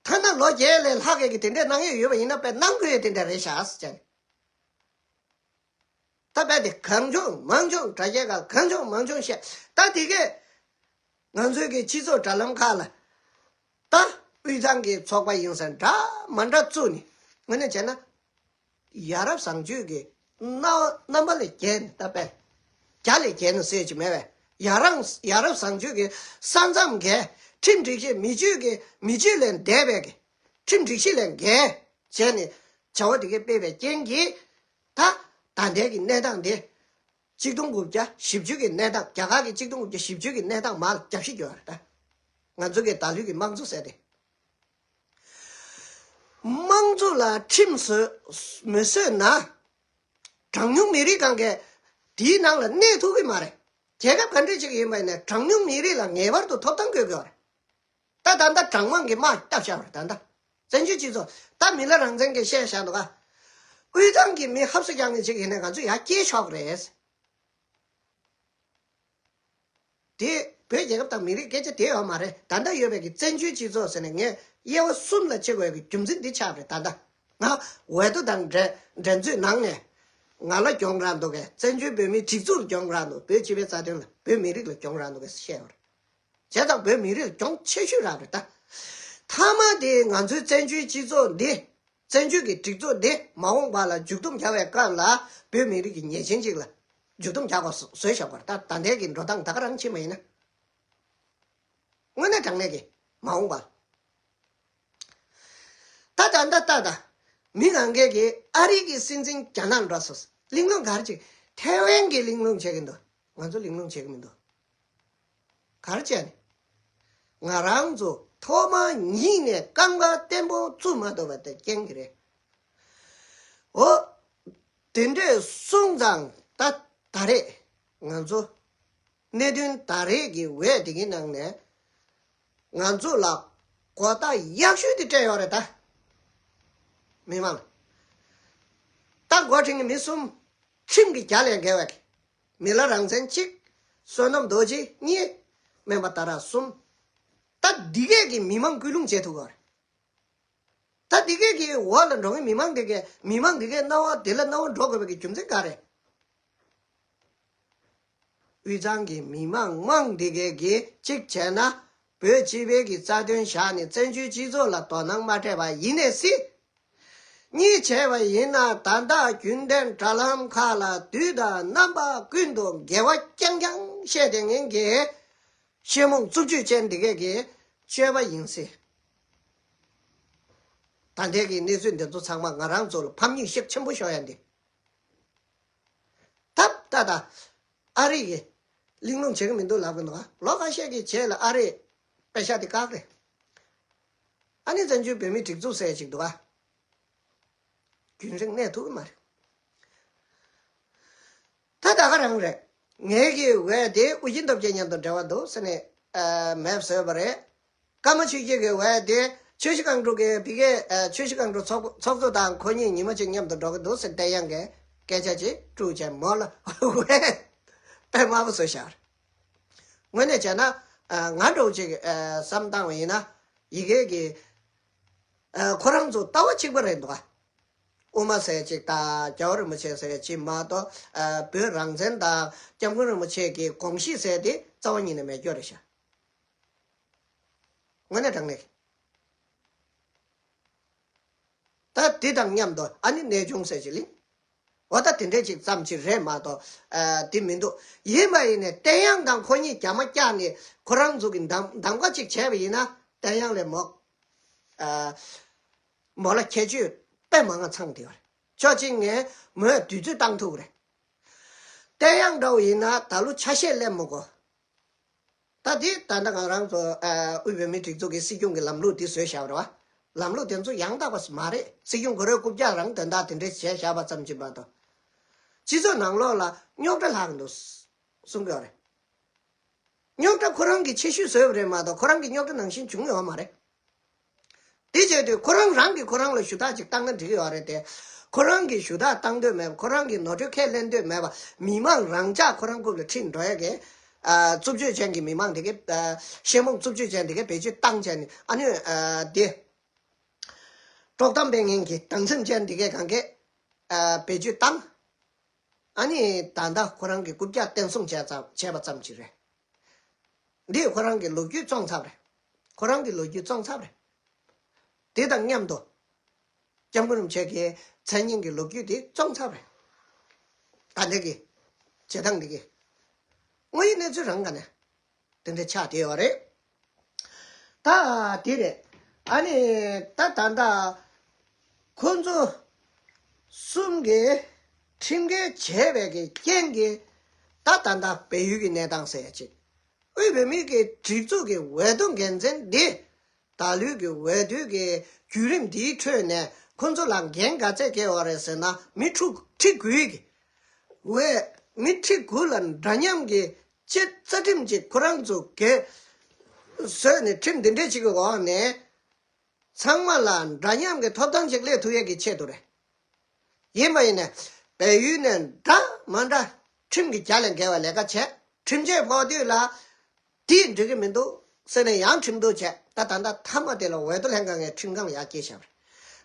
ཐ་ན་ལོ་བརྒྱད་ལས་ལྷག་གི་དེ་འདྲས་གནང་ཡས་ཡོད་པ་ཡིན་ན་དཔེ་གནང་དགོས་ཡས་དེ་འདྲས་རེད་ཤག་ཟེར་བྱས། ད་དཔེ་དེ་གང་བྱུང་མང་བྱུང་དྲ་རྒྱའི་སྒང་གང་བྱུང་མང་བྱུང་བཤད། ད་དེ་གས་ང་ཚོའི་གི་སྤྱི་ཚོགས་དྲ་ལམ་ཁག་ལ་ད་དབུས་གཙང་གི་ཚོགས་པ་ཡིན་ཟེར་འདྲ་མ་འདྲ་བཙུགས་ནས་དངོས་གནས་བྱས་ན། ཡ་རབས་བཟང་སྤྱོད་ཀྱི་རྣམ་རྣམ་པ་ལས་བརྒལ་ནས་ད་དཔེ་རྒྱ་ལས་བརྒལ་ནས་ཟེར་གྱི་མེད་པས། ཡ་རང་ཡ་རབས་བཟང་སྤྱོད་ཀྱི་ས་མཚམས་བརྒལ། ཁྲིམས་སྒྲིག་གཞི་མི་ཆོས་ཀྱི་མི་ཆོས་ལས་འདས་པའི་གི་ཁྲིམས་སྒྲིག་གཞི་ལས་འགལ་བྱས་ནས་བྱ་བ་དེ་གས་སྤེལ་བའི་རྐྱེན་གྱིས་ད་ད་ལྟའི་གི་གནས་སྟངས་དེ་གཅིག་སྟོང་དགུ་བརྒྱ་བཞི་བཅུ་གི་གནས་སྟངས་རྒྱ་གར་གྱི་གཅིག་སྟོང་དགུ་བརྒྱ་བཞི་བཅུ་གི་གནས་སྟངས་མར་རྒྱབ་བཤིག་ཡོད་རེད་ད། ང་ཚོ་གི་ད་ལོའི་གི་དམངས་གཙོ་ཟེར་དེ། དམངས་གཙོ་ལ་ཁྲིམས་བཟོས་མི་བཟོས་ན། གྲངས་ཉུང་མི་རིགས་གང་གས་དེའི་ནང་ལ་གནས་ཐུབ་ཀྱི་མ་རེད། རྒྱལ་ཁབ་ག་འདྲས་ཅིག་ཡིན་པ་ཡིན་ན་གྲངས་ཉུང་མི་རིགས་ལ་ངེས་པར་དུ་ཐོབ་ཐང་དགོས་ཀྱི་ཡོད་རེད། ད་ད་ལྟ་གྲངས་མང་གི་དམག་བཏབ་བཞག་པ་རེད་ད་ལྟ། བཙན་བྱོལ་སྤྱི་ཚོགས་ད་མི་ལ་རང་བཙན་གྱི་བཤད་བཞག་འདུག་ག། དབུས་གཙང་གི་མི་ཧབ་སུ་རྒྱག་མཁན་ཅིག་ཡིན་ན་ང་ཚོ་ཡར་སྐྱེལ་ཆོག་གི་རེད། དེ་བོད་རྒྱལ་ཁབ་དང་མི་རིགས་སྐད་ཆ་དེ་ཡོད་མ་རེད། ད་ལྟ་ཡོད་པའི་གི་བཙན་བྱོལ་སྤྱི་ཚོགས་ཟེར་ནས་ངས་དབྱེ་བ་གསུམ་ལ་ཕྱེ་དགོས་ཀྱི་རྒྱུ་མཚན་འདི་ཆགས་པ་རེད། ད་ལྟ་ང་འོས་བསྡུ་དང་འགྲན་འགྲན་རྩོད་ནང་ནས་ང་ལ་གྱོང་རག་འདུག་གས། བཙན་བྱོལ་བོད་མིའི་སྒྲིག་འཛུགས་ལ་གྱོང་རག་འདུག་བོད་སྤྱི་པའི་རྩ་དོན་ལ་བོད་མི་རིགས་ལ་གྱོང་རག་འདུག་གས་བཤད་ཡོད་རེད། བྱས་ཙང་བོད་མི་རིགས་ལ་གྱོང་ཆེ་ཤོས་རག་རེད་ད། མཐའ་མ་དེ་ང་ཚོའི་བཙན་བྱོལ་སྤྱི་ཚོགས་འདི། བཙན་བྱོལ་གྱི་སྒྲིག་འཛུགས་འདི་མ་འོངས་པ་ལ་མཇུག་བསྡོམས་རྒྱག་པའི་སྐབས་ལ་བོད་མི་རིགས་ཀྱི་ཉེས་ཅན་ཅིག་ལ་མཇུག་བསྡོམས་རྒྱག་པ་བཟོས་བཞག་པ་རེད། ད་ད་ལྟའི་གི་འགྲོ་སྟངས་ད་ག་རང་ཕྱིན་པ་ཡིན་ན། དངོས་གནས་དྲང་གནས་ཀྱི་མ་འོངས་པ་ལ། ད་ད་ད་ད་ད་མི་གང་གས་ཀྱི་ཨ་རི་གི་སྲིད་འཛིན་རྒྱ་ནག་འགྲོ་སོང་། གླེང་སློང་ག་རེ་བྱེད། ཐའེ་ཝན་གྱི་གླེང་སློང་བྱེད་ཀྱི་འདུག་ང་ཚོ་གླེང་སློང་བྱེད་ཀྱི་མི་འདུག་ག་རེ་བྱས་ནས། ང་རང་ཚོ་ཐོག་མ་ཉིད་ནས་རྐང་པ་བརྟན་པོ་བཙུགས་མ་ཐུབ་པ་དེ་རྐྱེན་གྱིས་རེད། འོ། དེ་འདྲས་སོང་ཙང་ད་ད་རེས་ང་ཚོ་གནད་དོན་ད་རེས་ཀྱི་འོས་དེ་གི་ནང་ནས་ང་ཚོ་ལ་གོ་བརྡ་ཡག་ཤོས་དེ་སྤྲད་ཡོད་རེད་ད། མི་མང་། ད་འགོ་ཁྲིད་མཁན་མི་གསུམ། ཁྲིམས་ཀྱི་རྒྱ་ལས་འགལ་བ་གི་མི་ལ་རང་བཙན་གཅིག་བསོད་ནམས་རྡོ་རྗེ་གཉིས། སྨན་པ་ཏཱ་ར་གསུམ། ད་འདི་གས་ཀྱི་མི་མང་སྐུལ་སློང་བྱེད་ཐུབ་ཀྱི་རེད། ད་འདི་གས་ཀྱི་འོག་ལ་འགྲོ་མཁན་མི་མང་འདི་གས་མི་མང་འདི་གས་སྣང་བ་དེ་ལ་སྣང་བ་འགྲོ་དགོས་པའི་གི་རྒྱུ་མཚན་ག་རེད། དབུས་གཙང་གི་མི་མང་མང་འདི་གས་ཀྱིས་གཅིག་བྱས་ན་བོད་སྤྱི་པའི་གི་རྩ་དོན་བཞག་ནས་བཙན་བྱོལ་སྤྱི་ཚོགས་ལ་དོ་སྣང་མ་སྤྲད་པ་ཡིན་ནའི་སྲིད། གཉིས་བྱས་པ་ཡིན་ན་ད་ལྟ་རྒྱུན་ལྡན་དྲ་ལམ་ཁག་ལ་དུས་དང་རྣམ་པ་ཀུན་ཏུ་འགལ་བ་རྐྱང་རྐྱང་བཤད་བསྡད་མཁན་གྱི་ཤེས་རྨོངས་རྩུབ་སྤྱོད་ཅན་འདི་གས་ཀྱི་སྤྱོད་པ་ཡིན་སྲིད། ད་ལྟའི་གི་གནས་ཚུལ་འདི་ཚོ་ཚང་མ་ང་རང་ཚོ་ལ་ཕམ་ཉེས་ཤུགས་ཆེན་པོ་ཤོར་ཡ་འདི། ཐབས་ད་ད། ཨ་རི་གི་གླེང་སློང་བྱེད་ཀྱི་མི་འདུག་ལབ་ཀྱི་འདུག་ལོ་ཁ་ཤས་ཀྱི་རྗེས་ལ་ཨ་རི་པེ་ཤ་དེ་བཀག་རེད། ཨ་ནི་བཙན་བྱོལ་བོད་མིའི་སྒྲིག་འཛུགས་ཟེར་ཅིག་འདུག་ག་རྒྱུན་རིང་གནས་ཐུབ་ཀྱི་མ་རེད། ད་ད་ག་རང་རེད། ངའི་གི་འོས་དེ་ཨུ་རྒྱན་སྟོབས་རྒྱལ་མཉམ་དུ་འབྲེལ་བ་འདུག་ཟེར་ནས་ ཨ་མེད་བཟོས་པ་རེད། ཀརྨ་ཆོས་སྐྱིད་ཀྱིས་འོ་དེ་ཆུ་བཞི་སྒང་དྲུག་གི་བི་ཀའི་ཨ་ཆུ་བཞི་སྒང་དྲུག་ཚོགས་ཚོགས་གཙོ་དང་ཁོ་གཉིས་ཉི་མ་གཅིག་མཉམ་དུ་འགྲོ་གི་འདུག་ཟེར་བསྟན་དབྱངས་ཀྱིས་སྐད་ཆ་ཅིག་དཀྲུགས་བྱས་མོ་ལ་འོ་དཔེ་དམའ་པོ་བཟོས་བཞག་རེད། དངོས་གནས་བྱས་ན་ཨ་ང་འདྲ་བོ་ཅིག་ཨ་བསམ་བཏང་བ་ཡིན་ན་ཡི་གེ་གི་ཨ་ཁོ་རང་ཚོ་ལྟ་བ་གཅིག་པ་རེད་འདུག་ཨ། དབུ་མ་ཟེར་གཅིག་དང་རྒྱལ་བ་རིན་པོ་ཆེ་ཟེར་གཅིག་མ་གཏོགས་ཨ་བོད་རང་བཙན་དང་སྐྱབས་མགོན་རིན་པོ་ཆེ་གི་དགོངས་གཞི་ཟེར་དེ་རྩ་བ་ཉིད་ནས་མེད་རྒྱུ་རེད་ཤག་དངོས་གནས་དྲང་གནས། ད་དེ་དང་མཉམ་དུ་ཨ་ནི་གནས་ཆུང་ཟེར་གཅིག་ལིང་། འོ་ད་དེ་འདྲས་ཅིག་ཙམ་ཅིག་རེད་མ་གཏོགས་ཨ་དེ་མི་འདུག་ཡིན་པ་ཡིན་ནས་བསྟན་དབྱངས་དང་ཁོ་གཉིས་རྒྱ་མ་བཀྱགས་ནས་ཁོ་རང་ཚོ་གི་གདམ་གདམ་ག་ཅིག་བྱས་པ་ཡིན་ན་བསྟན་དབྱངས་ལས་མོ་ཨ་མོ་ལ་ཁྱད་ཆོས་དཔེ་མང་ང་ཚང་དེ་བར་ཕྱོགས་གཅིག་ནས་མོས་དུས་ཚོད་བཏང་ཐུབ་རེད། བསྟན་དབྱངས་འདྲ་བོ་ཡིན་ན་ད་ལོ་ཆ་ཤས་སླེབས་མི་དགོས། ད་དེ་ད་ལྟ་ང་རང་ཚོ་ཨ་དབུས་བོད་མིའི་སྒྲིག་འཛུགས་ཀྱི་སྲིད་སྐྱོང་གི་ལམ་ལུགས་འདི་བཟོས་བཞག་པ་རེད་བ། ལམ་ལུགས་དེ་ཚོ་ཡང་དག་པ་མ་རེད། སྲིད་སྐྱོང་གུ་རུའི་རྐུབ་བཀྱག་རང་དོན་དག་དེ་འདྲས་བྱས་བཞག་པ་ཙམ་གྱིས་མ་གཏོགས། སྤྱི་ཚོགས་ནང་ལོགས་ལ་རྙོག་དྲ་ལྷག་འདུག་གསུང་གི་ཡོད་རེད། རྙོག་དྲ་ཁོ་རང་གིས་ཆེ་ཤོས་བཟོས་པ་རེད་མ་གཏོགས་ཁོ་རང་གི་རྙོག་དྲ་ནང་བཞིན་བྱུང་ཡོད་མ་རེད། དེ་བྱས་དུས་ཁོ་རང་རང་གིས་ཁོ་རང་ལ་ཞུ་དག་ཅིག་བཏང་ན་འགྲིག་གི་ཡོད་རེད་དེ། ཁོ་རང་གིས་ཞུ་དག་བཏང་འདོད་མེད་པ། ཁོ་རང་གིས་ནོར་འཁྲུལ་ཁས་ལེན་འདོད་མེད་པ། མི་མང་རང་འཇགས་ཁོ་རང་རྐུབ་ལ་ཁྲིད་འགྲོ་ཡ་གི་ཨ་རྩུབ་སྤྱོད་ཅན་གྱི་མི་མང་དེ་གས་ཨ་ཤེས་མོང་རྩུབ་སྤྱོད་ཅན་དེ་གས་བེད་སྤྱོད་བཏང་བྱས་ནས་ཨ་ནི་ཨ་དེ་དཀྲོག་གཏམ་སྤེལ་མཁན་གྱི་སྡང་སེམས་ཅན་དེ་གས་གང་གས་ཨ་བེད་སྤྱོད་བཏང་། ཨ་ནི་ད་ལྟ་ཁོ་རང་གི་རྐུབ་བཀྱག་བསྟན་སྲུང་བྱས་ཙམ་བྱས་པ་ཙམ་ཅིག་རེད། འདིས་ཁོ་རང་གི་ལོ་རྒྱུས་བཙོང་ཚར་རེད། ཁོ་རང་གི་ལོ་རྒྱུས་བཙོང་ཚར་རེད། དེ་དང་མཉམ་དུ་སྐྱབས་མགོན་རིན་པོ་ཆེ་གི་མཚན་སྙན་གྱི་ལོ་རྒྱུས་དེ་བཙོང་ཚར་རེད། ད་ལྟ་གི་བྱེད་སྟངས་འདི་གི་དངོས་ཡོད་གནས་ཚུལ་རང་ག་ནས་དེ་འདྲ་ཆགས་བསྡད་ཡོད་རེད། ད་དེ་རེད། ཨ་ནི་ད་ད་ལྟ་ཁོ་ཚོ་གསུམ་གྱིས་ཁྲིམས་འགལ་བྱས་པའི་གི་རྐྱེན་གྱིས་ད་ད་ལྟ་བལ་ཡུལ་གྱི་གནས་སྟངས་ཟེར་ཡ་ཅིག་དབུས་བོད་མིའི་གི་སྒྲིག་འཛུགས་ཀྱི་འོས་བསྡུ་འགན་འཛིན་འདི་ད་ལོའི་གི་འོས་བསྡུའི་གི་བརྒྱུད་རིམ་འདིའི་ཁྲོད་ནས་ཁོ་ཚོ་ལ་འགན་ག་ཚད་འཁྱེར་བ་རེད་ཟེར་ན་མི་ཁྲི་ཁྲི་དགུའི་གི་འོས་མི་ཁྲི་དགུ་ལ་འདྲ་མཉམ་གྱི་ཆེད་རྩ་ཁྲིམས་ཅིག་ཁོ་རང་ཚོ་གིས་བཟོས་ནས་ཁྲིམས་འདི་འདྲས་ཅིག་གི་འོག་ནས་ཚང་མ་ལ་འདྲ་མཉམ་གྱི་ཐོབ་ཐང་ཅིག་སླེབས་ཐུབ་ཡས་ཀྱི་ཆེད་དུ་རེད། ཡིན་པ་ཡིན་ནས་བལ་ཡུལ་ནས་འདྲ་མ་འདྲ་ཁྲིམས་ཀྱི་རྒྱ་ལས་འགལ་བའི་ལས་ཀ་བྱས། ཁྲིམས་ཆད་ཕོག་དུས་ལ་དེས་འགྲིག་གི་མི་འདུག་ཟེར་ནས་ཡང་ཁྲིམས་གཏུག་བྱས། ད་ད་ལྟ་མཐའ་མ་དེ་ལ་འོས་བསྡུ་ལྷན་ཁང་ནས་ཁྲིམས་ཁང་ལ་ཡར་སྐྱེལ་བཞག་པ་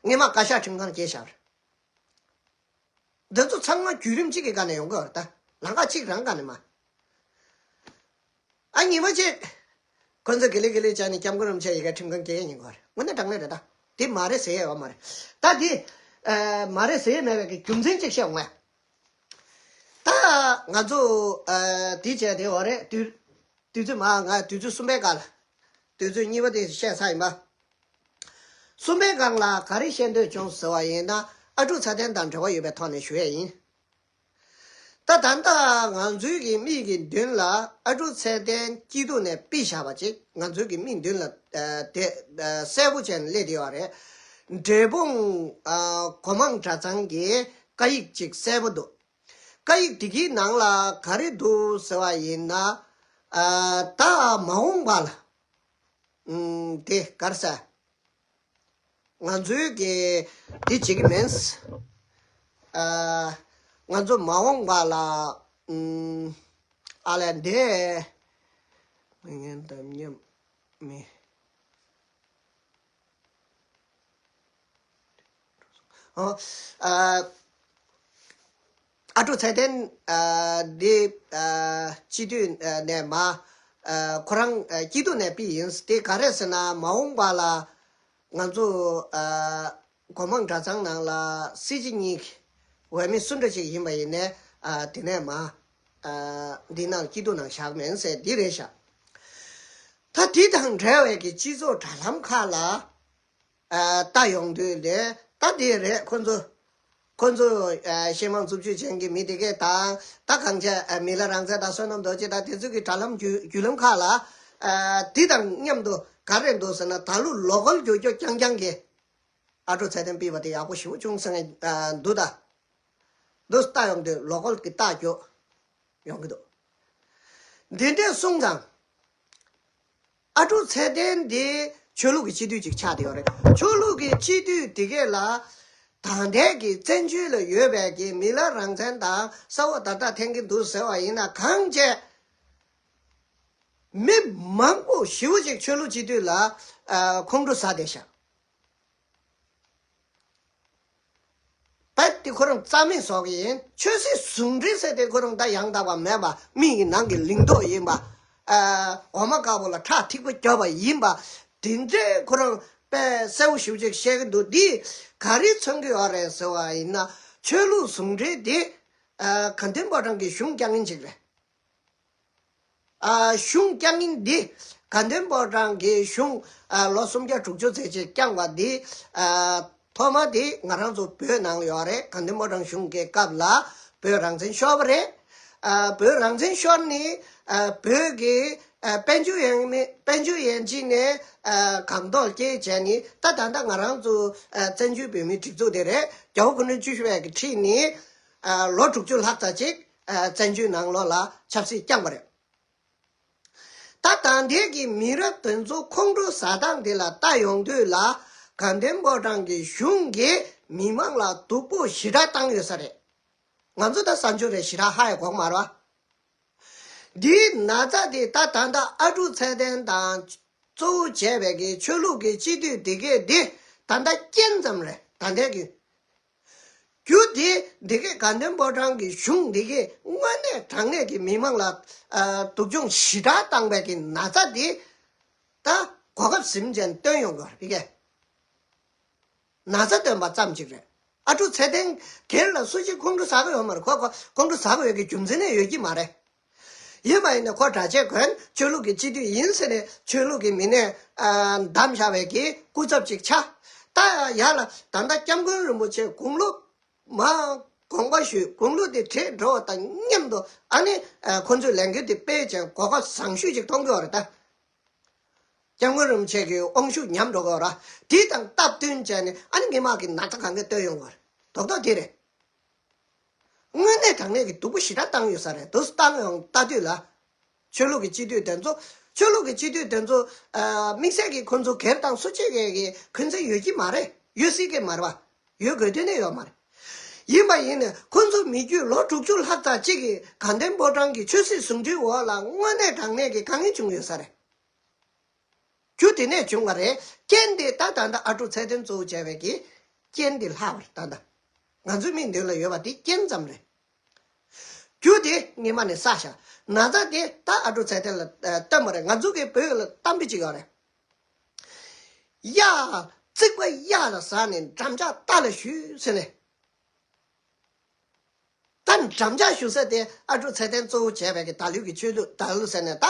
རེད། སྔོན་མ་བཀའ་ཤག་ཁྲིམས་ཁང་སྐྱེལ་བཞག་པ་རེད། འདི་ཚོ་ཚང་མ་བརྒྱུད་རིམ་གཅིག་གི་སྒང་ནས་ཡོང་གི་ཡོད་རེད། ད་ལམ་ཁ་གཅིག་རང་སྒང་ནས་མ། ཨ་ཉི་མ་གཅིག་ཁོ་ཚོ་དགེ་ལེགས་དགེ་ལེགས་བྱས་ནས་སྐྱབས་མགོན་རིན་པོ་ཆེ་ཡི་གེ་ཁྲིམས་ཁང་སྐྱེལ་ཡས་ཡིན་གོ་རེད། དངོས་གནས་དྲང་གནས་རེད། ད་དེ་མ་རེད་ཟེར་ཡས་ཡོད་མ་རེད། ད་དེ་ཨ་མ་རེད་ཟེར་ཡས་མེད་པའི་གི་རྒྱུ་མཚན་གཅིག་བཤད་འོང་ངས། ད་ང་ཚོ་ཨ་དེ་བྱས་དེ་འོ་རེད། དུས་དུས་ཚོད་མ་ང་དུས་ཚོད་གསུམ་པའི་སྐབས་ལ་དུས་ཚོད་གཉིས་པ་དེ་བཤད་ཚར་ཡིན་པ། གསུམ་པའི་སྒང་ལ་ག་རེ་བཤད་འདོད་བྱུང་ཟེར་བ་ཡིན་ན་ཨ་ཀྲུག་ཚེ་བརྟན་དང་འབྲེལ་བ་ཡོད་པའི་ཐོག་ནས་ཞུ་ཡས་ཡིན། ད་ད་ལྟ་ང་ཚོའི་གི་མིག་གི་མདུན་ལ་ཨ་ཀྲུག་ཚེ་བརྟན་སྐྱིད་སྡུག་ནས་ཕུད་བཞག་པ་ཅིག་ང་ཚོའི་གི་མིག་མདུན་ལ་ཨ་དེ་ཨ་གསལ་པོ་བྱས་ནས་སླེབས་བསྡད་ཡོད་རེད། འབྲས་སྤུངས་ཨ་གོ་མང་གྲྭ་ཚང་གི་བཀའ་ཡིག་ཅིག་གསལ་པོ་འདུག་བཀའ་ཡིག་དེ་གི་ནང་ལ་ག་རེ་འདུག་ཟེར་བ་ཡིན་ན་ཨ་ད་མ་འོངས་པ་ལ་ཨུམ་དེ་ག་རེ་ཟེར། ང་ཚོའི་གི་འདི་བྱེད་ཀྱི་མིན། ཨ་ང་ཚོ་མ་འོངས་པ་ལ་ཨུམ་ཨ་ལས་འདས་ངན་དམ་ཉམས་མི་ཨོ་ཨ་ཨ་ཀྲུག་ཚེ་བརྟན་ཨ་འདི་ཨ་སྤྱི་འཐུས་ཨ་ནས་མ་ཨ་ཁོ་རང་ཨ་སྐྱིད་སྡུག་ནས་ཕུད་ཡིན། དེ་ག་རེ་ཟེར་ན་མ་འོངས་པ་ལ་ང་ཚོ་ཨ་གོ་མང་གྲྭ་ཚང་ནང་ལ་སྲིད་སྤྱི་གཉིས་འོས་མི་སུ་འདྲ་ཞིག་ཡིན་པ་ཡིན་ནའི་ཨ་དེ་ནས་མ་ཨ་འདི་ནང་སྐྱིད་སྡུག་ནང་བཞག་མིན་ཟེར་འདི་རེད་ཤག་ད་འདི་དང་འབྲེལ་བའི་གི་སྤྱི་ཚོགས་དྲ་ལམ་ཁག་ལ་ཨ་ལྟ་ཡོང་དུས་ལས་ད་འདི་རེད། ཁོ་ཚོ་ཁོ་ཚོ་ཨ་ཤེས་མང་རྩུབ་སྤྱོད་ཅན་གྱི་མི་དེ་གས་དང་ད་གང་བྱས་ཨ་མི་ལ་རང་བཙན་དང་བསོད་ནམས་རྡོ་རྗེ་དང་དེ་ཚོ་གི་དྲ་ལམ་བརྒྱུད་བརྒྱུད་ལམ་ཁག་ལ་ཨ་འདི་དང་མཉམ་དུ་ག་རེ་འདུག་ཟེར་ན་ད་ལོ་ལོ་གོལ་རྒྱུག་རྒྱུ་རྐྱང་རྐྱང་གི་ཨ་ཀྲུག་ཚེ་བརྟན་ཕུད་པ་དེ་ཡག་པོ་ཞེ་པོ་བྱུང་ཟེར་ནས་ཨ་འདུག་ད་འདུག་ལྟ་ཡོང་དུས་ལོ་གོལ་གི་རྟགས་རྒྱུ་ཡོང་གི་འདུག་འདི་འདྲས་སོང་ཙང་ ཨ་ཀྲུག་ཚེ་བརྟན་འདི་ཆོས་ལུགས་ཀྱི་སྤྱི་འཐུས་ཅིག་ཆགས་བསྡད་ཡོད་རེད། ཆོས་ལུགས་ཀྱི་སྤྱི་འཐུས་དེ་གས་ལ་ད་ལྟའི་གི་བཙན་བྱོལ་ལ་ཡོད་པའི་གི་མི་ལ་རང་བཙན་དང་ས་འོག་ད་ལྟ་འཐེན་གྱི་འདུག་ཟེར་བ་ཡིན་ན། གང་བྱས་མི་མང་པོ་ཞེ་པོ་ཅིག་ཆོས་ལུགས་སྤྱི་འཐུས་ལ་ཨ་ཁོང་ཁྲོ་ཟ་བསྡད་ཤག་རྦད་དེ་ཁོ་རང་རྩ་མེད་བཟོ་གི་ཡིན། ཆོས་སྲིད་ཟུང་འབྲེལ་ཟེར་དེ་ཁོ་རང་ད་ཡང་དག་པ་མེད་པ། མིག་གི་ནང་གི་ལིང་ཏོག་ཡིན་པ། ཨ་འོ་མ་དཀར་པོ་ལ་ཁྲག་ཐིགས་པ་བརྒྱབ་པ་ཡིན་པ། དེ་འདྲའི་ཁོ་རང་དཔེ་གསལ་པོ་ཞེ་པོ་ཅིག་བཤད་ཀྱི་འདུག་འདིས་ག་རེ་མཚོན་གྱི་ཡོད་རེད་ཟེར་བ་ཡིན་ན། ཆོས་ལུགས་ཟུང་འབྲེལ་དེ་ཨ་དགའ་ལྡན་ཕོ་བྲང་གི་གཞུང་བསྐྱངས་མཁན་ཅིག་རེད། ཨ་གཞུང་བསྐྱངས་མཁན་འདི། དགའ་ལྡན་ཕོ་བྲང་གི་གཞུང་ཨ་ལོ་སུམ་བརྒྱ་དྲུག་ཅུ་ཙམ་ཅིག་བསྐྱངས་པ་འདི། ཨ་ཐོག་མ་དེ་ང་རང་ཚོ་བོད་ནང་ལ་ཡོད་རེད། དགའ་ལྡན་ཕོ་བྲང་གཞུང་གི་སྐབས་ལ་བོད་རང་བཙན་ཤོར་བ་རེད། ཨ་བོད་རང་བཙན་ཤོར་ནས་ཨ་བོད་ཀྱི་ཨ་དཔལ་འབྱོར་ཡོད་མེད། དཔལ་འབྱོར་ཡན་ཆད་ནས་ཨ་སྒང་ཐོག་སྐྱེལ་བྱས་ནས། ད་ད་ལྟ་ང་རང་ཚོ་ཨ་བཙན་བྱོལ་བོད་མིའི་སྒྲིག་འཛུགས་དེ་རེད། རྒྱལ་བ་སྐུ་ཕྲེང་བཅུ་བཞི་པའི་གི་ཁྲིད་ནས་ཨ་ལོ་དྲུག་ཅུ་ལྷག་ཙམ་ཅིག་ཨ་བཙན་བྱོལ་ནང་ལོགས་ལ་ཆབ་སྲིད་བསྐྱངས་པ་རེད། ད་ད་ལྟའི་གི་མི་རབས་དེ་ཚོ་ཁོང་ཁྲོ་ཟ་སྟངས་དེ་ལ་ལྟ་ཡོང་དུས་ལ། དགའ་ལྡན་ཕོ་བྲང་གི་གཞུང་གིས་མི་མང་ལ་སྡུག་པོ་ཞེ་དྲག་བཏང་ཡོད་ས་རེད། ང་ཚོ་ད་གསར་འབྱོར་རེད། ཞེ་དྲག་ཧ་ཡང་གོ་གི་མ་རེད་བ། འདིའི་ན་ཚ་དེ་ད་ད་ལྟ་ཨ་ཀྲུག་ཚེ་བརྟན་དང་གཙོ་བོ་བྱས་པའི་གི་ཆོས་ལུགས་ཀྱི་སྤྱི་འཐུས་དེ་གས་དེ་ད་ལྟ་རྐྱེན་ཙམ་རེད། ད་ལྟའི་གི་རྒྱུ་དེ་འདི་གའི་དགའ་ལྡན་ཕོ་བྲང་གི་གཞུང་འདི་གའི་དངོས་གནས་དྲང་གནས་ཀྱི་མི་མང་ལ་ཨ་སྡུག་སྦྱོང་ཞེ་དྲག་བཏང་བའི་གི་ན་ཚ་འདི་ད་གོ་སྐབས་ཟིན་ཅན་སྟོན་ཡོང་གི་རེད། འདི་གའི་ན་ཚ་སྟོན་པ་ཙམ་ཅིག་རེད། ཨ་ཀྲུག་ཚེ་བརྟན་སྒེར་ལ་སུ་ཞིག་ཁོང་ཁྲོ་ཟ་གི་ཡོད་མ་རེད། ཁོ་ཁོ་ཁོང་ཁྲོ་ཟ་གི་ཡོད་ཀྱི་རྒྱུ་མཚན་ནི་ཡོད་ཀྱི་མ་རེད། ཡིན་པ་ཡིན་ན་ཁོ་གྲྭ་ཆས་གོན། ཆོས་ལུགས་ཀྱི་སྤྱི་འཐུས་ཡིན་ཟེར་ནས་ཆོས་ལུགས་ཀྱི་མི་སྣས་ཨ་བདམས་བཞག་པའི་གི་སྐུ་ཚབ་ཅིག་ཆགས། ད་ཡར་ལ་ད་ལྟ་སྐྱབས་མགོན་རིན་པོ་ཆེ་དགུང་ལོ་མར་དགོངས་པ་ཞུས། དགུང་ལོ་དེ་བགྲེས་འགྲོ་བ་དང་མཉམ་དུ་ཨ་ནི་ཨ་ཁོ་ཚོས་ལས་འགུལ་དེ་སྤེལ་བྱས་གོ་སྐབས་བཟང་ཤོས་ཅིག་མཐོང་གི་ཡོད་རེད་ད། སྐྱབས་མགོན་རིན་པོ་ཆེ་གི་དབང་ཤུགས་ཉམས་འགྲོ་གི་ཡོད་རེད། དེ་དང་སྟབས་བསྟུན་བྱས་ནས་ཨ་ནི་མི་མང་གི་ན་ཚ་གང་ག་སྟོན་ཡོང་གི་ཡོད་རེད། རྡོག་རྡོག་དེ་རེད། དངོས་གནས་དྲང་གནས་ཀྱི་སྡུག་པོ་ཞེ་དྲག་བཏང་ཡོད་ས་རེད། དུ་བཏང་ཡོང་ལྟ་དུས་ལ། ཆོས་ལུགས་ཀྱི་སྤྱི་འཐུས་དེ་ཚོ། ཆོས་ལུགས་ཀྱི་སྤྱི་འཐུས་དེ་ཚོ་ཨ་དམིགས་བསལ་གྱི་ཁོ་ཚོ་སྒེར་དང་སུ་གཅིག་གི་གི་འཁོན་འཛིན་ཡོད་ཀྱི་མ་རེད། ཡོད་སྲིད་ཀྱི་མ་རེད་བ། ཡོད་དགོས་དོན་ནི་ཡོད་མ་རེད། ཡིན་པ་ཡིན་ནས་ཁོ་ཚོ་མི་རྒྱུད་ལོ་དྲུག་ཅུ་ལྷག་ཙམ་གཅིག་གི་དགའ་ལྡན་ཕོ་བྲང་གི་ཆོས་སྲིད་ཟུང་འབྲེལ་འོག་ལ་དངོས་གནས་དྲང་གནས་ཀྱི་དཀའ་ངལ་བྱུང་ཡོད་ས་རེད། རྒྱུ་དེ་ནས་བྱུང་བ་རེད། རྐྱེན་དེ་ད་ད་ལྟ་ཨ་ཀྲུག་ཚེ་བརྟན་གཙོ་བོ་བྱས་པའི་གི་རྐྱེན་དེ་ལྷག་པ་རེད། ད་ལྟ་ང་ཚོའི་མིག་མདུན་ལ་ཡོད་པ་དེ་རྐྱེན་ཙམ་རེད། རྒྱུ་དེ་སྔོན་མ་ནས་བསགས་ཤག་ན་ཚ་དེ་ད་ཨ་ཀྲུག་ཚེ་བརྟན་ལ་ཨ་བཏོན་པ་རེད། ང་ཚོ་གི་བོད་ལ་གཏམ་དཔེ་ཅིག་ཡོད་རེད། གཡག་རྩིག་པ་གཡག་ལ་ཟ་ནས་འགྲམ་ལྕག་རྟ་ལ་གཞུས་ཟེར་ནས། ད་འགྲམ་ལྕག་གཞུ་ས་དེ་ཨ་ཀྲུག་ཚེ་བརྟན་གཙོ་བོ་བྱས་པའི་གི་ད་ལོའི་གི་ཆོས་ལུགས། ད་ལོ་ཟེར་ནས་ད་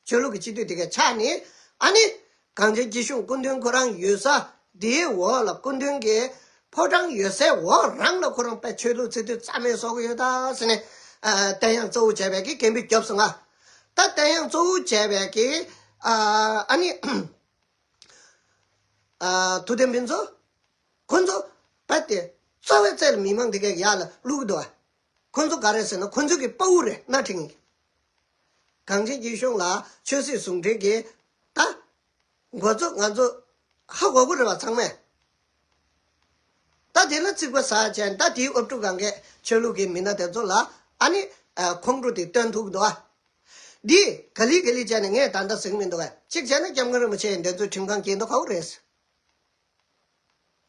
ཆོས་ལུགས་ཀྱི་སྤྱི་འཐུས་དེ་ག་ཆགས་ནས། ཨ་ནི་གངས་ཅན་སྐྱིད་གཤོངས་སྐུ་མདུན་ཁོ་རང་ཡོད་ས་དེའི་འོག་ལ། སྐུ་མདུན་གྱི་ཕོ་བྲང་ཡོད་སའི་འོག་རང་ལ་ཁོ་རང་དཔེ་ཆོས་ལུགས་སྤྱི་འཐུས་རྩ་མེད་བཟོ་གི་ཡོད་ད་ཟེར་ནས། ཨ་བསྟན་དབྱངས་གཙོ་བོ་བྱས་པའི་གི་སྐད་འབོད་བརྒྱབ་སོང་ང་། ད་བསྟན་དབྱངས་གཙོ་བོ་བྱས་པའི་གི་ཨ་ཨ་ནི་ཨ་ཐུབ་བསྟན་ཕུན་ཚོགས། ཁོ་ཚོ་རྦད་དེ་གཙོ་བོའི་རྩལ་མི་མང་དེ་གའི་ཡར་ལ་བླུག་གི་འདུག་བ། ཁོ་ཚོ་ག་རེ་ཟེར་ན་ཁོ་ཚོ་གི་དཔའ་བོ་རེད། སྣ་ཁྲིད་མཁན་གྱི། གངས་ཅན་སྐྱིད་གཤོངས་ལ་ཆོས་སྲིད་ཟུང་འབྲེལ་གྱི་ད་འགོ་གཙོ་ང་ཚོ་ཧ་གོ་གི་རེད་བ་ཚང་མས། ད་དེ་ལ་རྩིག་པ་ཟ་བྱས། ད་དེའི་འུབ་ཕྲུག་སྒང་གའི་ཆོས་ལུགས་ཀྱི་མི་སྣ་དེ་ཚོ་ལ་ཨ་ནི་ཨ་ཁོང་ཁྲོ་དེ་སྟོན་ཐུབ་ཀྱི་འདུག་བ། འདི་ག་ལེ་ག་ལེ་བྱས་ནས་ངས་ད་ལྟ་ཟེར་གྱི་མི་འདུག་བ། གཅིག་བྱས་ན་སྐྱབས་མགོན་རིན་པོ་ཆེ་ཡིས་འདི་ཚོའི་ཁྲིམས་ཁང་འགེལ་མདོག་ཁ་པོ་རེད།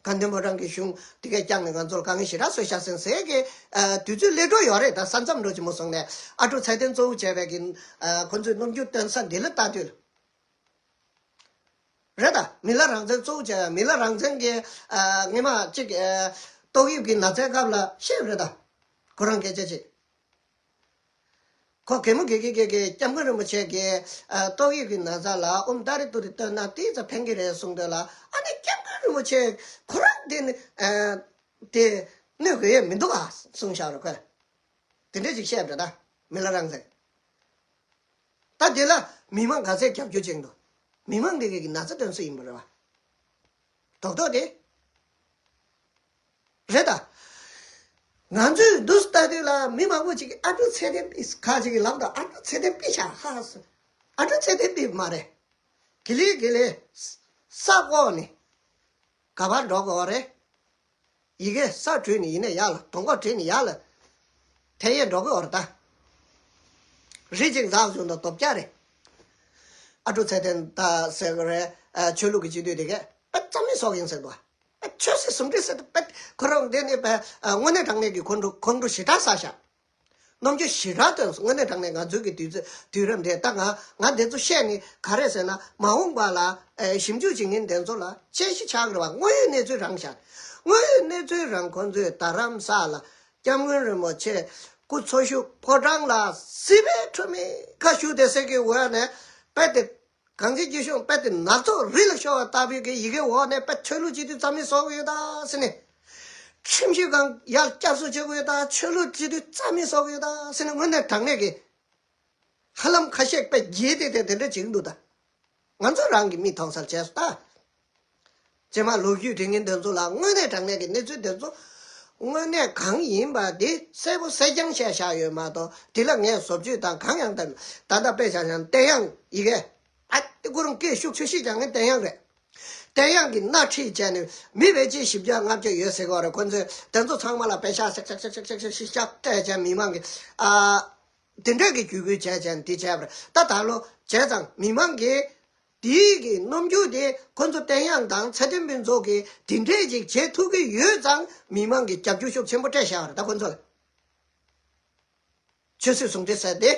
དགའ་ལྡན་ཕོ་བྲང་གི་གཞུང་འདི་གས་བསྐྱངས་ནས་ང་ཚོར་དཀའ་ངལ་ཞེ་དྲག་བཟོས་ཤག་ཟེར་ཟེར་གི་ཨ་དུས་ཚོད་སླེབས་འགྲོ་ཡོད་རེད། ད་ས་མཚམས་འགྲོ་ཆེན་མོ་སོང་ནས་ཨ་ཀྲུག་ཚེ་བརྟན་གཙོ་བོ་བྱས་པའི་གི་ཨ་ཁོ་ཚོའི་རྣམ་འགྱུར་སྟོན་ས་འདི་ལ་ལྟ་དུས་ལ། རེད་ད། མི་ལ་རང་བཙན་གཙོ་བོ་བྱས་པའི་མི་ལ་རང་བཙན་གྱི་ཨ་སྔོན་མ་གཅིག་ཨ་ཏོག་དབྱིབས་ཀྱི་ན་ཚའི་སྐབས་ལ་བཤད་རེད་ད། ཁོ་རང་སྐད་ཆ་ཅིག་ཁོ་གད་མོ་བགད་གི་བགད་གི་སྐྱབས་མགོན་རིན་པོ་ཆེ་གིས་ཨ་ཏོག་དབྱིབས་ཀྱི་ན་ཚ་ལ་ཨོམ་ཏ་རི་ཏུ་རི་བཏོན་ན་ཏོག་ཙམ་ཕན་གི་རེད་གསུངས་དུས་ལ། ཨ་ནི་སྐྱབས་མགོན་རིན་པོ་ཆེ་ཁོ་རང་དེ་ནི་ཨ་དེ་གནོད་དགོས་ཡས་མི་འདུག་ཨ་གསུངས་བཞག་རེད་ཁོས། དེ་འདྲ་ཅིག་བཤད་པ་རེད་ད། མི་ལ་རང་བཙན། ད་དེ་ལ་མི་མང་ག་ཚད་རྒྱབ་སྐྱོར་བྱེད་འདུག་མི་མང་དེ་གི་ན་ཚ་སྟོན་ས་ཡིན་པ་རེད་བ། རྡོག་རྡོག་དེ། རེད་ད། ང་ཚོས་འདུག་ལྟ་དུས་ལ་མི་མང་པོ་ཅིག་གིས་ཨ་ཀྲུག་ཚེ་བརྟན་ཕུད། ཁ་ཅིག་གིས་ལབ་འདུག་ཨ་ཀྲུག་ཚེ་བརྟན་ཕུད་ཤག་ཧ་ཟེར། ཨ་ཀྲུག་ཚེ་བརྟན་ཕུད་མ་རེད། གི་ལི་གི་ལི་ས་བཀོག་ནས་ག་པར་འགྲོ་དགོས་རེད། ཡི་གེ་ས་བྲུས་ནས་ཡིན་ན་ཡག་ལ། དོང་གོ་བྲིས་ནས་ཡག་ལ། དེ་ཡས་འགྲོ་གི་ཡོད་རེད་ད། རི་གཅིག་འཛེགས་བྱུང་དང་སྟོབས་རྒྱག་རེད། ཨ་ཀྲུག་ཚེ་བརྟན་ད་ཟེར་གི་རེད། ཨ་ཆོས་ལུགས་ཀྱི་སྤྱི་འཐུས་དེ་གས་དཔེ་རྩ་མེད་སོག་ཡིན་ཟེར་འདུག་ཨ་ཆོས་སྲིད་ཟུང་འབྲེལ་ཟེར་དུས་དཔེ་ཁོ་རང་འདི་ནི་དཔེ་དངོས་གནས་དྲང་གནས་ཀྱི་ཁོང་ཁྲོ་ཁོང་ཁྲོ་ཞེ་དྲག་ཟ་ཤག་རྣམ་འགྱུར་ཞེ་དྲག་སྟོན་སོང་། དངོས་གནས་དྲང་གནས་ང་ཚོའི་གི་དུས་ཚོད་དུས་རབས་འདི་ད་ང་ང་འདི་ཚོ་བཤད་ནི་ག་རེ་ཟེར་ན། མ་འོངས་པ་ལ་ཨེ་ཞིབ་འཇུག་བྱེད་མཁན་དེ་ཚོ་ལ་དཔྱད་གཞི་ཆགས་ཀྱི་རེད་བ། དངོས་ཡོད་གནས་ཚུལ་རང་བཞག་དངོས་ཡོད་གནས་ཚུལ་རང་ཁོང་ཚོས་རྡ་རམ་ས་ལ་སྐྱབས་མགོན་རིན་པོ་ཆེ་སྐུ་འཚོ་བཞུགས་ཕོ་བྲང་ལ་སྲིད་པའི་ཁྲོམ་མེ་ཁ་བཞུགས་བསྡད་ཟེར་གི་འོག་ནས་དཔེ་དེ། གངས་ཅན་སྐྱིད་གཤོངས་དཔེ་དེ་ནག་ཚོགས་རི་ལ་ཤོར་བ་ལྟ་བུའི་གི་ཡི་གེ་འོག་ནས་དཔེ་ཆོས་ལུགས་སྤྱི་འཐུས་རྩ་མེད་བཟོ་གི་ཡོད་ད་ཟེར་ནས། ཁྲིམས་ཞིབ་ཁང་ཡར་བསྐྱར་གསོ་བྱེད་དགོས་ཡོད་ད། ཆོས་ལུགས་སྤྱི་འཐུས་རྩ་མེད་བཟོ་གི་ཡོད་ད་ཟེར་ནས་དངོས་གནས་དྲང་གནས་ཀྱི་ཧ་ལམ་ཁ་ཤས་དཔེ་བརྗེད་དེ་དེ་དེ་འདྲ་བྱེད་ཀྱི་འདུག་ད་ང་ཚོ་རང་གི་མིག་མཐོང་སར་བྱས་སོང་ད། རྗེས་མ་ལོ་རྒྱུས་དྲན་མཁན་དེ་ཚོ་ལ་དངོས་གནས་དྲང་གནས་ཀྱི་གནས་ཚུལ་དེ་ཚོ་དངོས་གནས་གང་ཡིན་པ་དེ་གསལ་པོ་གསལ་རྐྱང་བཤད་བཞག་ཡོད་མ་གཏོགས། དེ་ལ་ངས་བཟོ་བཅོས་དང་གང་ཡང་དང་ད་ལྟ་དཔེ་བཞག་ན་བསྟན་དབྱངས་ཡི་གེ་ཨ་ཏི་ཀུ་རུང་སྐད་ཤུགས་ཆེ་ཤོས་ཀྱང་ངས་བསྟན་དབྱངས་རེད། བསྟན་དབྱངས་ཀྱི་སྣ་ཁྲིད་བྱས་ནས་མི་བེད་སྤྱོད་བཞི་བརྒྱ་ལྔ་བརྒྱ་ཡོད་ཟེར་གི་ཡོད་རེད། ཁོ་ཚོས་དེ་ཚོ་ཚང་མ་ལ་པེ་ཤག་ཤག་ཤག་ཤག་ཤག་ཤག་ཤག་སྤྲད་བྱས་མི་མང་གི་ཨ་དེ་འདྲས་ཀྱི་བརྒྱུད་སྐུལ་བྱས་བྱས་འདི་བྱས་པ་རེད། ད་ད་ལོ་བྱས་ཙང་མི་མང་གིས་དེའི་གི་རྣམ་འགྱུར་དེ་ཁོ་ཚོ་བསྟན་དབྱངས་དང་ཚེ་བརྟན་ཕུན་ཚོགས་ཀྱིས་དེ་འདྲས་ཅིག་བྱེད་ཐུབ་ཀྱི་ཡོད་ཙང་མི་མང་གིས་རྒྱབ་སྐྱོར་ཤུགས་ཆེན་པོ་སྤྲད་བཞག་པ་རེད། ད་ཁོ་ཚོ་ལ། ཆོས་སྲིད་ཟུང་འབྲེལ་ཟེར་ཏེ་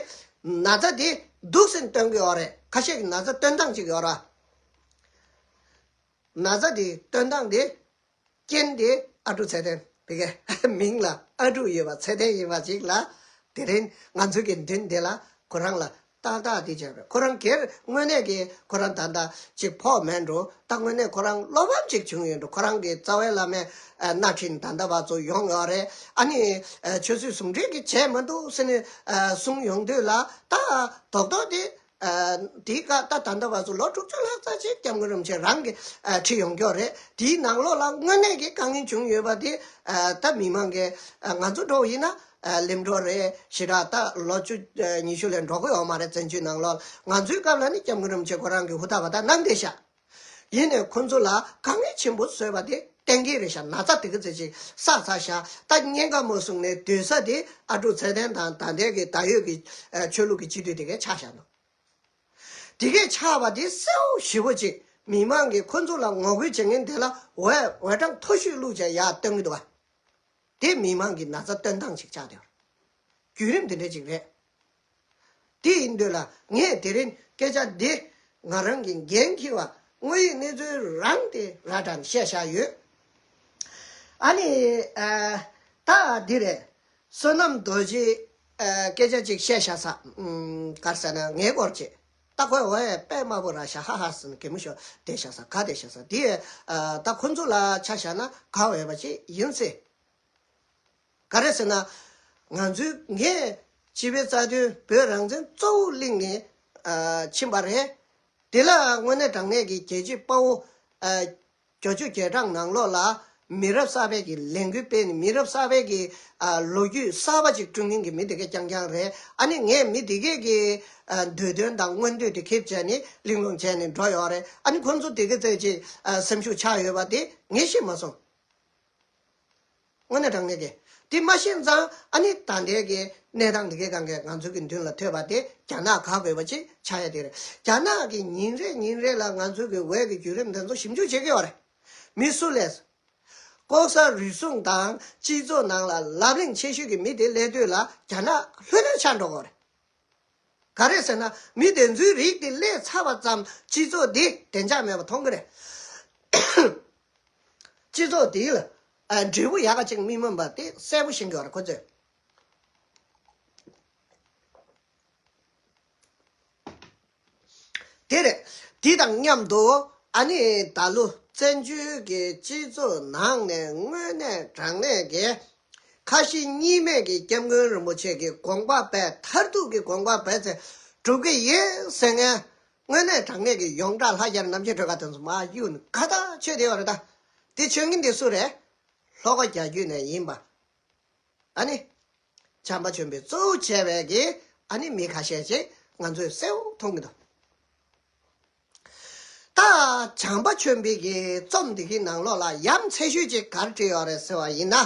ན་ཚ་དེ་སྡུག་སྲན་སྟོན་གྱི་ཡོད་རེད། ཁ་ཤས་ཀྱིས་ན་ཚ་སྟོན་སྟངས་ཅིག་ཡོད་རེད། ན་ཚ་དེ་སྟོན་སྟངས་དེ་རྐྱེན་དེ་ཨ་ཀྲུག་ཚེ་བརྟན་དེ་གའི་མིང་ལ་ཨ་ཀྲུག་ཡོད་པ་ཚེ་བརྟན་ཡིན་པ་ཅིག་ལ། དེ་རིང་ང་ཚོའི་གི་མདུན་དེ་ལ་ཁོ་རང་ལ་ཏག་ཏག་དེ་བྱས་པ་རེད། ཁོ་རང་སྒེར་དངོས་གནས་ཀྱི་ཁོ་རང་ད་ལྟ་ཅིག་ཕོག་མེད་འགྲོ། ད་དངོས་གནས་ཁོ་རང་བློ་ཕམ་ཅིག་བྱུང་ཡོད་འགྲོ། ཁོ་རང་གི་རྩ་བའི་བླ་མའི་ཨ་སྣ་ཁྲིད་ད་ལྟ་བར་ཚོ་ཡོང་ཡོད་རེད། ཨ་ནི་ཨ་ཆོས་སྲིད་ཟུང་འབྲེལ་གྱི་བྱས་མ་འདུག་ཟེར་ནས་ཨ་གསུང་ཡོང་དུས་ལ་ད་རྡོག་རྡོག་དེ་ཨ་དེའི་སྐབས་ད་ད་ལྟ་བར་ཚོ་ལོ་དྲུག་ཅུ་ལྷག་ཙམ་ཅིག་སྐྱབས་མགོན་རིན་པོ་ཆེ་རང་གི་ཨ་ཁྲིད་ཡོང་གི་ཡོད་རེད། དེའི་ནང་ལོགས་ལ་དངོས་གནས་ཀྱི་དཀའ་ངལ་བྱུང་ཡོད་པ་དེ་ཨ་ད་མི་མང་གི་ཨ་ང་ཚོ་འདྲ་བོ་ཡིན་ན། ཨ་ལིམ་འགྲོ་རེད། ཞེ་དྲག་ད་ལོ་བཅུ་ཨ་ཉི་ཤུ་ལས་འགྲོ་གི་ཡོད་མ་རེད། བཙན་བྱོལ་ནང་ལོགས་ང་ཚོའི་སྐབས་ལ་ནི་སྐྱབས་མགོན་རིན་པོ་ཆེ་ཁོ་རང་གི་ཧུར་ཐག་པ་ད་གནང་བསྡད་ཤག་ཡིན་ནའི་ཁོ་ཚོ་ལ་དཀའ་ངལ་ཆེན་པོ་བཟོས་པ་དེ་གཏན་འཁེལ་རེད་ཤག་ན་ཚ་དེ་གི་ཚེ་ཅིག་བསགས་ཚར་ཤག་ད་གཉན་ཁ་མོ་སོང་ནས་སྡོད་ས་དེ་ཨ་ཀྲུག་ཚེ་བརྟན་དང་ད་ལྟའི་གི་ད་ཡོད་ཀྱི་ཨ་ཆོས་ལུགས་ཀྱི་སྤྱི་འཐུས་དེ་གས་ཆགས་བཞག་འདུག་དེ་གས་ཆགས་པ་དེ་གསལ་པོ་ཞེ་པོ་ཅིག་མི་མང་གིས་ཁོ་ཚོ་ལ་ངོ་རྒོལ་བྱེད་མཁན་དེ་ལ་འོད་འོད་གྲང་མཐོ་ཤོས་བླུགས་བྱས་ཡར་སྟོན་གྱི་འདུག་བ། དེ་མི་མང་གི་ན་ཚ་སྟོན་སྟངས་ཤིག་ཆགས་བསྡད་ཡོད་རེད། བརྒྱུད་རིམ་དེ་འདྲ་ཅིག་རེད། དེ་ཡིན་དུས་ལ་ངས་དེ་རིང་སྐད་ཆ་འདི་ང་རང་གི་འགན་འཁྱེར་བ་དངོས་ཡོད་གནས་ཚུལ་རང་དེ་ར་དྲན་བཤད་བཞག་ཡོད། ཨ་ནི་ཨ་ད་འདི་རེད། བསོད་ནམས་རྡོ་རྗེ་ཨ་སྐད་ཆ་ཅིག་བཤད་བཞག་ས། ཨུམ་ག་རེ་ཟེར་ན་ངའི་སྐོར་ཅིག་ད་ཁོས་འོ་ཡ་དཔེ་དམའ་པོ་ར་ཤག་ཧ་ཧ་ཟེར་ནས་གད་མོ་ཤོར་བསྡད་བཞག་ས། ག་བསྡད་བཞག་ས་དེ་ཨ་ད་ཁོ་ཚོ་ལ་ཆ་བཞག་ན་ག་འོས་པ་ཅིག་ཡིན་སྲིད། ག་རེ་ཟེར་ན། ང་ཚོའི་ངས་སྤྱི་པའི་རྩ་དོན་བོད་རང་བཙན་གཙོ་བོ་གླེང་ནས་ཨ་ཕྱིན་པ་རེད། དེ་ལ་དངོས་གནས་དྲང་གནས་ཀྱི་རྒྱལ་གཅེས་དཔའ་བོ་ཨ་བརྒྱད་ཅུ་གྱ་གྲངས་ནང་ལོགས་ལ་མི་རབས་གསར་པའི་གི་ལས་འགུལ་སྤེལ་ནས་མི་རབས་གསར་པའི་གི་ཨ་ལོ་རྒྱུས་གསར་པ་ཅིག་བསྐྲུན་མཁན་གྱི་མི་དེ་ག་རྐྱང་རྐྱང་རེད། ཨ་ནི་ངས་མི་དེ་གས་ཀྱི་ཨ་འདོད་དོན་དང་མངོན་འདོད་དེ་ཁེབས་བྱས་ནས་གླེང་སློང་བྱས་ནས་འགྲོ་ཡོད་རེད། ཨ་ནི་ཁོང་ཚོ་དེ་ག་ཚད་ཅིག་ཨ་སེམས་ཤུགས་ཆག་ཡོད་པ་དེ་ངས་ཤེས་མ་སོང་། དངོས་གནས་དྲང་གནས་ཀྱི་དེ་མ་ཤེས་ཙང་ཨ་ནི་ད་ལྟའི་གི་གནས་སྟངས་འདི་གའི་སྒང་གའི་ང་ཚོ་གི་མདུན་ལ་ཐོན་པ་དེ་རྒྱ་ནག་ག་དགོས་པ་ཅིག་ཆགས་ཡ་དེ་རེད། རྒྱ་ནག་གི་ཉིན་རེ་ཉིན་རེ་ལ་ང་ཚོ་གི་འོས་ཀྱི་བརྒྱུད་རིམ་དེ་ཚོ་ཞིབ་འཇུག་བྱེད་ཀྱི་ཡོད་རེད། མི་སུ་ལས། ལྐོག་ཟ་རུལ་སུངས་དང་སྤྱི་ཚོགས་ནང་ལ་ལབ་གླེང་ཆེ་ཤོས་ཀྱི་མི་དེ་སླེབས་དུས་ལ་རྒྱ་ནག་ལྷོད་ལྷོད་ཆགས་འགྲོ་གི་ཡོད་རེད། ག་རེ་ཟེར་ན་མི་དེ་ཚོའི་རིགས་དེ་སླེབས་ཚར་བ་ཙམ་སྤྱི་ཚོགས་འདི་བདེ་འཇགས་མེད་པ་མཐོང་གི་རེད། སྤྱི་ཚོགས་འདི་ལ་ཨ་འབྲས་བུ་ཡག་ག་ཅིག་མི་སྨིན་པ་དེ་གསལ་པོ་ཤེས་ཀྱི་ཡོད་རེད་ཁོ་ཚོས། དེ་རེད། འདི་དང་མཉམ་དུ་ཨ་ནི་ད་ལོ་བཙན་བྱོལ་གྱི་སྤྱི་ཚོགས་ནང་ནས་དངོས་གནས་དྲང་གནས་ཀྱི་ཁ་ཞེ་གཉིས་མེད་ཀྱི་སྐྱབས་མགོན་རིན་པོ་ཆེ་གི་དགོངས་པ་སྦས་མཐར་ཐུག་གི་དགོངས་པ་སྦས་ཚེ་སྒྲུབ་ཀྱི་ཡིན་ཟེར་མཁན། དངོས་གནས་དྲང་གནས་ཀྱི་ཡོངས་གྲགས་ལྷ་རྒྱལ་རྣམ་རྒྱལ་སྒྲོལ་དཀར་དེ་ཚོ་མར་གཡུག་ནས་ཁ་བཏགས་ཆོད་བསྡད་ཡོད་རེད་ད། དེ་ཆོད་མཁན་དེ་སུ་རེད། ལྷོ་ཁ་རྒྱ་རྒྱུད་ནས་ཡིན་པ། ཨ་ནི། བྱམས་པ་ཆེན་པོས་གཙོ་བོ་བྱས་པའི་གི་ཨ་ནི་མི་ཁ་ཤས་ཅིག་ང་ཚོས་གསལ་པོ་མཐོང་གི་འདུག་ད་བྱམས་པ་ཆོས་འཕེལ་གྱི་རྩོམ་འདི་གི་ནང་ལོགས་ལ་ཡ་མཚན་ཤོས་ཅིག་ག་རེ་བྲིས་ཡོད་རེད་ཟེར་བ་ཡིན་ན།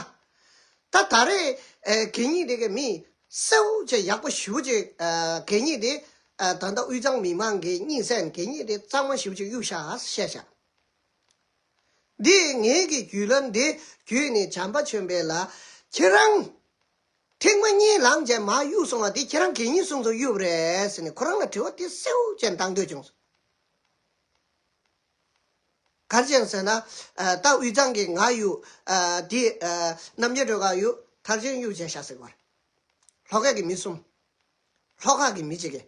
ད་ད་རེས་ཨེ་གད་སྙིགས་དེ་གི་མི་སེར་བྱེས་ཡག་པོ་ཞེ་པོ་ཅིག་ཨ་གད་སྙིགས་དེ་ཨ་ད་ལྟ་དབུས་གཙང་མི་མང་གི་གཉིད་སད་གད་སྙིགས་དེ་གཙང་མ་ཞེ་པོ་ཅིག་གཡུག་ཤག་བཤད་ཤག་འདི་ངའི་གི་བརྒྱུད་ལམ་འདི་བརྒྱུད་ནས་བྱམས་པ་ཆོས་འཕེལ་ལ། ཁྱེད་རང་ཐེངས་མ་གཉིས་ལངས་བྱས་མར་གཡུག་སོང་བ་དེ་ཁྱེད་རང་གད་སྙིགས་སོང་ཙང་གཡུག་རེད་ཟེར་ནས་ཁོ་རང་ལ་དྲི་བ་དེ་སེར་བྱེས་བཏང་འདོད་བྱུང་སོང་། ག་རེ་བྱས་ཟེར་ན། ཨ་ད་དབུས་གཙང་གི་ང་གཡུག་ཨ་དེ་ཨ་རྣམ་རྒྱལ་སྒྲོལ་དཀར་གཡུག་མཐར་ཕྱིན་གཡུག་བྱས་ཤག་ཟེར་བ་རེད། ལྷོ་ཁ་གི་མི་གསུམ། ལྷོ་ཁ་གི་མི་གཅིག་གིས།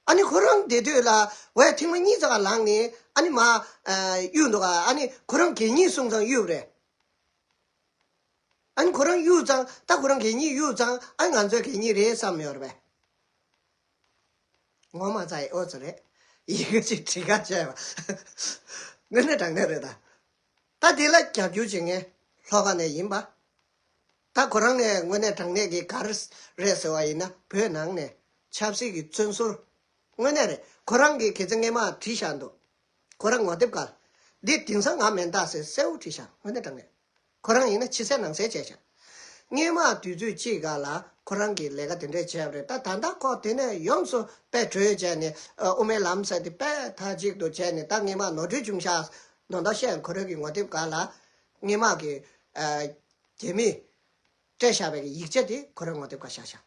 ཨ་ནི་ཁོ་རང་དེ་དུས་ལ་ཝེ་ཐེངས་མ་གཉིས་ཙམ་ལངས་ནས་ཨ་ནི་མར་ཨ་གཡུག་འདུག་ག་ཨ་ནི་ཁོ་རང་གད་སྙིགས་སོང་ཙང་གཡུག་རེད། ཨ་ནི་ཁོ་རང་གཡུག་ཙང་ད་ཁོ་རང་གད་སྙིགས་གཡུག་ཙང་ཨ་ནི་ང་ཚོའི་གད་སྙིགས་རེད་བསམ་ཡོད་རེད་པས། ངོ་མ་ཚ་ཡི་ཨོ་ཙི་རེད། ཡི་གེ་གཅིག་བྲིས་ཁ་བྱས་པ། དངོས་གནས་དྲང་གནས་རེད་ད། ད་དེ་ལ་རྒྱབ་སྐྱོར་བྱེད་མཁན་ལྷོ་ཁ་ནས་ཡིན་པ། ད་ཁོ་རང་ནས་དངོས་གནས་དྲང་གནས་ཀྱི་ག་རེ་རེད་ཟེར་བ་ཡིན་ན་བོད་ནང་ནས་ཆབ་སྲིད་ཀྱི་བཙོན་ཟུར། དངོས་གནས་རེད། ཁོ་རང་གིས་གལ་ཆེ་སྔས་མ་བྲིས་བཞག་འདུག་ཁོ་རང་ངོ་དེབ་སྒང་། འདི་དེང་སང་ང་མིན་ད་ཟེར་གསལ་བོ་བྲིས་བཞག་དངོས་གནས་དྲང་གནས། ཁོ་རང་ཡིན་ན་ཕྱི་གསལ་ནང་གསལ་བྱས་བཞག་སྔས་མ་དུས་ཚོད་གཅིག་སྒང་ལ་ཁོ་རང་གིས་ལས་ཀ་དེ་འདྲས་བྱས་པ་རེད། ད་ད་ལྟ་ཁོ་དེ་ནས་ཡོངས་སུ་དཔེ་བྲོས་བྱས་ནས་ཨ་དབུ་མའི་ལམ་ཟེར་དེ་དཔེ་མཐའ་གཅིག་ཏུ་བྱས་ནས་ད་སྔས་མ་ནོར་འཁྲུལ་བྱུང་ཤག་མདོར་བསྡུས་བཤད་ཁོ་རང་གི་ངོ་དེབ་སྒང་ལ་སྔས་མ་གི་ཨ་རྒྱ་མིས་སྤྲད་བཞག་པའི་ཡིག་ཆ་དེ་ཁོ་རང་ངོ་དེབ་སྒང་བཞག་ཤག་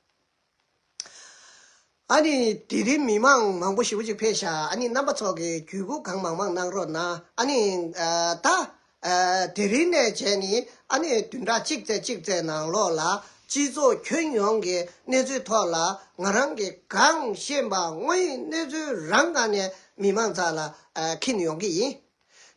ཨ་ནི་དེ་རིང་མི་མང་མང་པོ་ཞེ་པོ་ཅིག་ཕེབས་ཤག་ཨ་ནི་རྣམ་པ་ཚོ་གིས་བརྒྱུད་སྐུར་གང་མང་མང་གནང་རོགས་གནང་། ཨ་ནི་ཨ་ད་ཨ་དེ་རིང་ནས་བྱས་ནས་ཨ་ནི་བདུན་ཕྲག་གཅིག་ཙམ་གཅིག་ཙམ་ནང་ལོགས་ལ་སྤྱི་ཚོགས་ཁྱོན་ཡོངས་ཀྱི་གནས་ཚུལ་ཐོག་ལ་ང་རང་གིས་གང་ཤེས་པ་དངོས་ཡོད་གནས་ཚུལ་རང་སྒང་ནས་མི་མང་རྩ་ལ་ཨ་འཁྱེར་ཡོང་གི་ཡིན།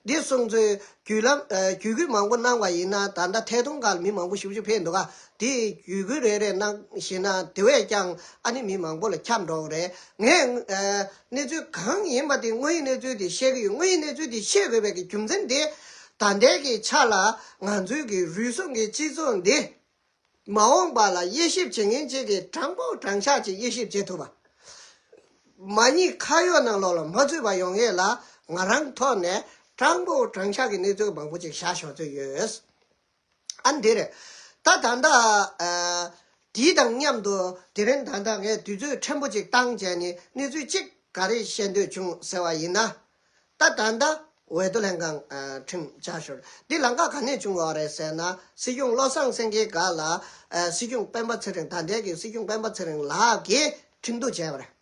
འདི་སོང་ཚོས་བརྒྱུད་ལམ་ཨ་བརྒྱུད་སྐུལ་མང་པོ་གནང་བ་ཡིན་ན་ད་ལྟ་ཐད་གཏོང་སྒང་ལ་མི་མང་པོ་ཞེ་པོ་ཅིག་ཕེབས་འདུག་ག་དེ་བརྒྱུད་སྐུལ་རེ་རེ་གནང་ཞེ་ན་དེ་བས་ཀྱང་ཨ་ནི་མི་མང་པོ་ལ་ཁྱབ་འགྲོ་གི་རེད། ངས་ཨ་གནས་ཚུལ་གང་ཡིན་པ་དེ་དངོས་ཡོད་གནས་ཚུལ་དེ་བཤད་གི་ཡོད། དངོས་ཡོད་གནས་ཚུལ་དེ་བཤད་དགོས་པའི་གི་རྒྱུ་མཚན་དེ་ད་ལྟའི་གི་ཆ་ལ་ང་ཚོའི་གི་རུལ་སུངས་གི་སྤྱི་ཚོགས་འདི་མ་འོངས་པ་ལ་དབྱེ་ཞིབ་བྱེད་མཁན་ཅིག་གིས་དྲང་པོ་དྲང་བཞག་ཅིག་དབྱེ་ཞིབ་བྱེད་ཐུབ་པ། མ་ཉེས་ཁ་གཡོག་ནང་ལོགས་ལ་མ་ཚུད་པ་ཡོང་ཡས་ལ་ང་རང་ཐོག་ནས་དྲང་པོ་དྲང་བཞག་གི་གནས་ཚུལ་མང་པོ་ཅིག་བཞག་ཞོར་ཚོད་ཡོད། ཨ་འདི་རེད། ད་ད་ལྟ་ཨ་དེའི་དང་མཉམ་དུ་དེ་རིང་ད་ལྟ་ངས་དུས་ཚོད་ཕྲན་བུ་ཅིག་བཏང་བྱས་ནས་གནས་ཚུལ་གཅིག་ག་རེ་བཤད་འདོད་བྱུང་ཟེར་བ་ཡིན་ན། ད་ད་ལྟ་འོས་བསྡུ་ལྷན་ཁང་ཨ་ཁྲིམས་བཅའ་ཞོར་འདི་ལམ་ཁ་ག་ནས་བྱུང་བ་རེད་ཟེར་ན། སྲིད་སྐྱོང་བློ་བཟང་སེང་གེའི་སྒང་ལ་ཨ་སྲིད་སྐྱོང་སྤེན་པ་ཚེ་རིང་། ད་ལྟའི་གི་སྲིད་སྐྱོང་སྤེན་པ་ཚེ་རིང་ལགས་ཀྱིས་ཁྲིམས་གཏུག་བྱས་པ་རེད།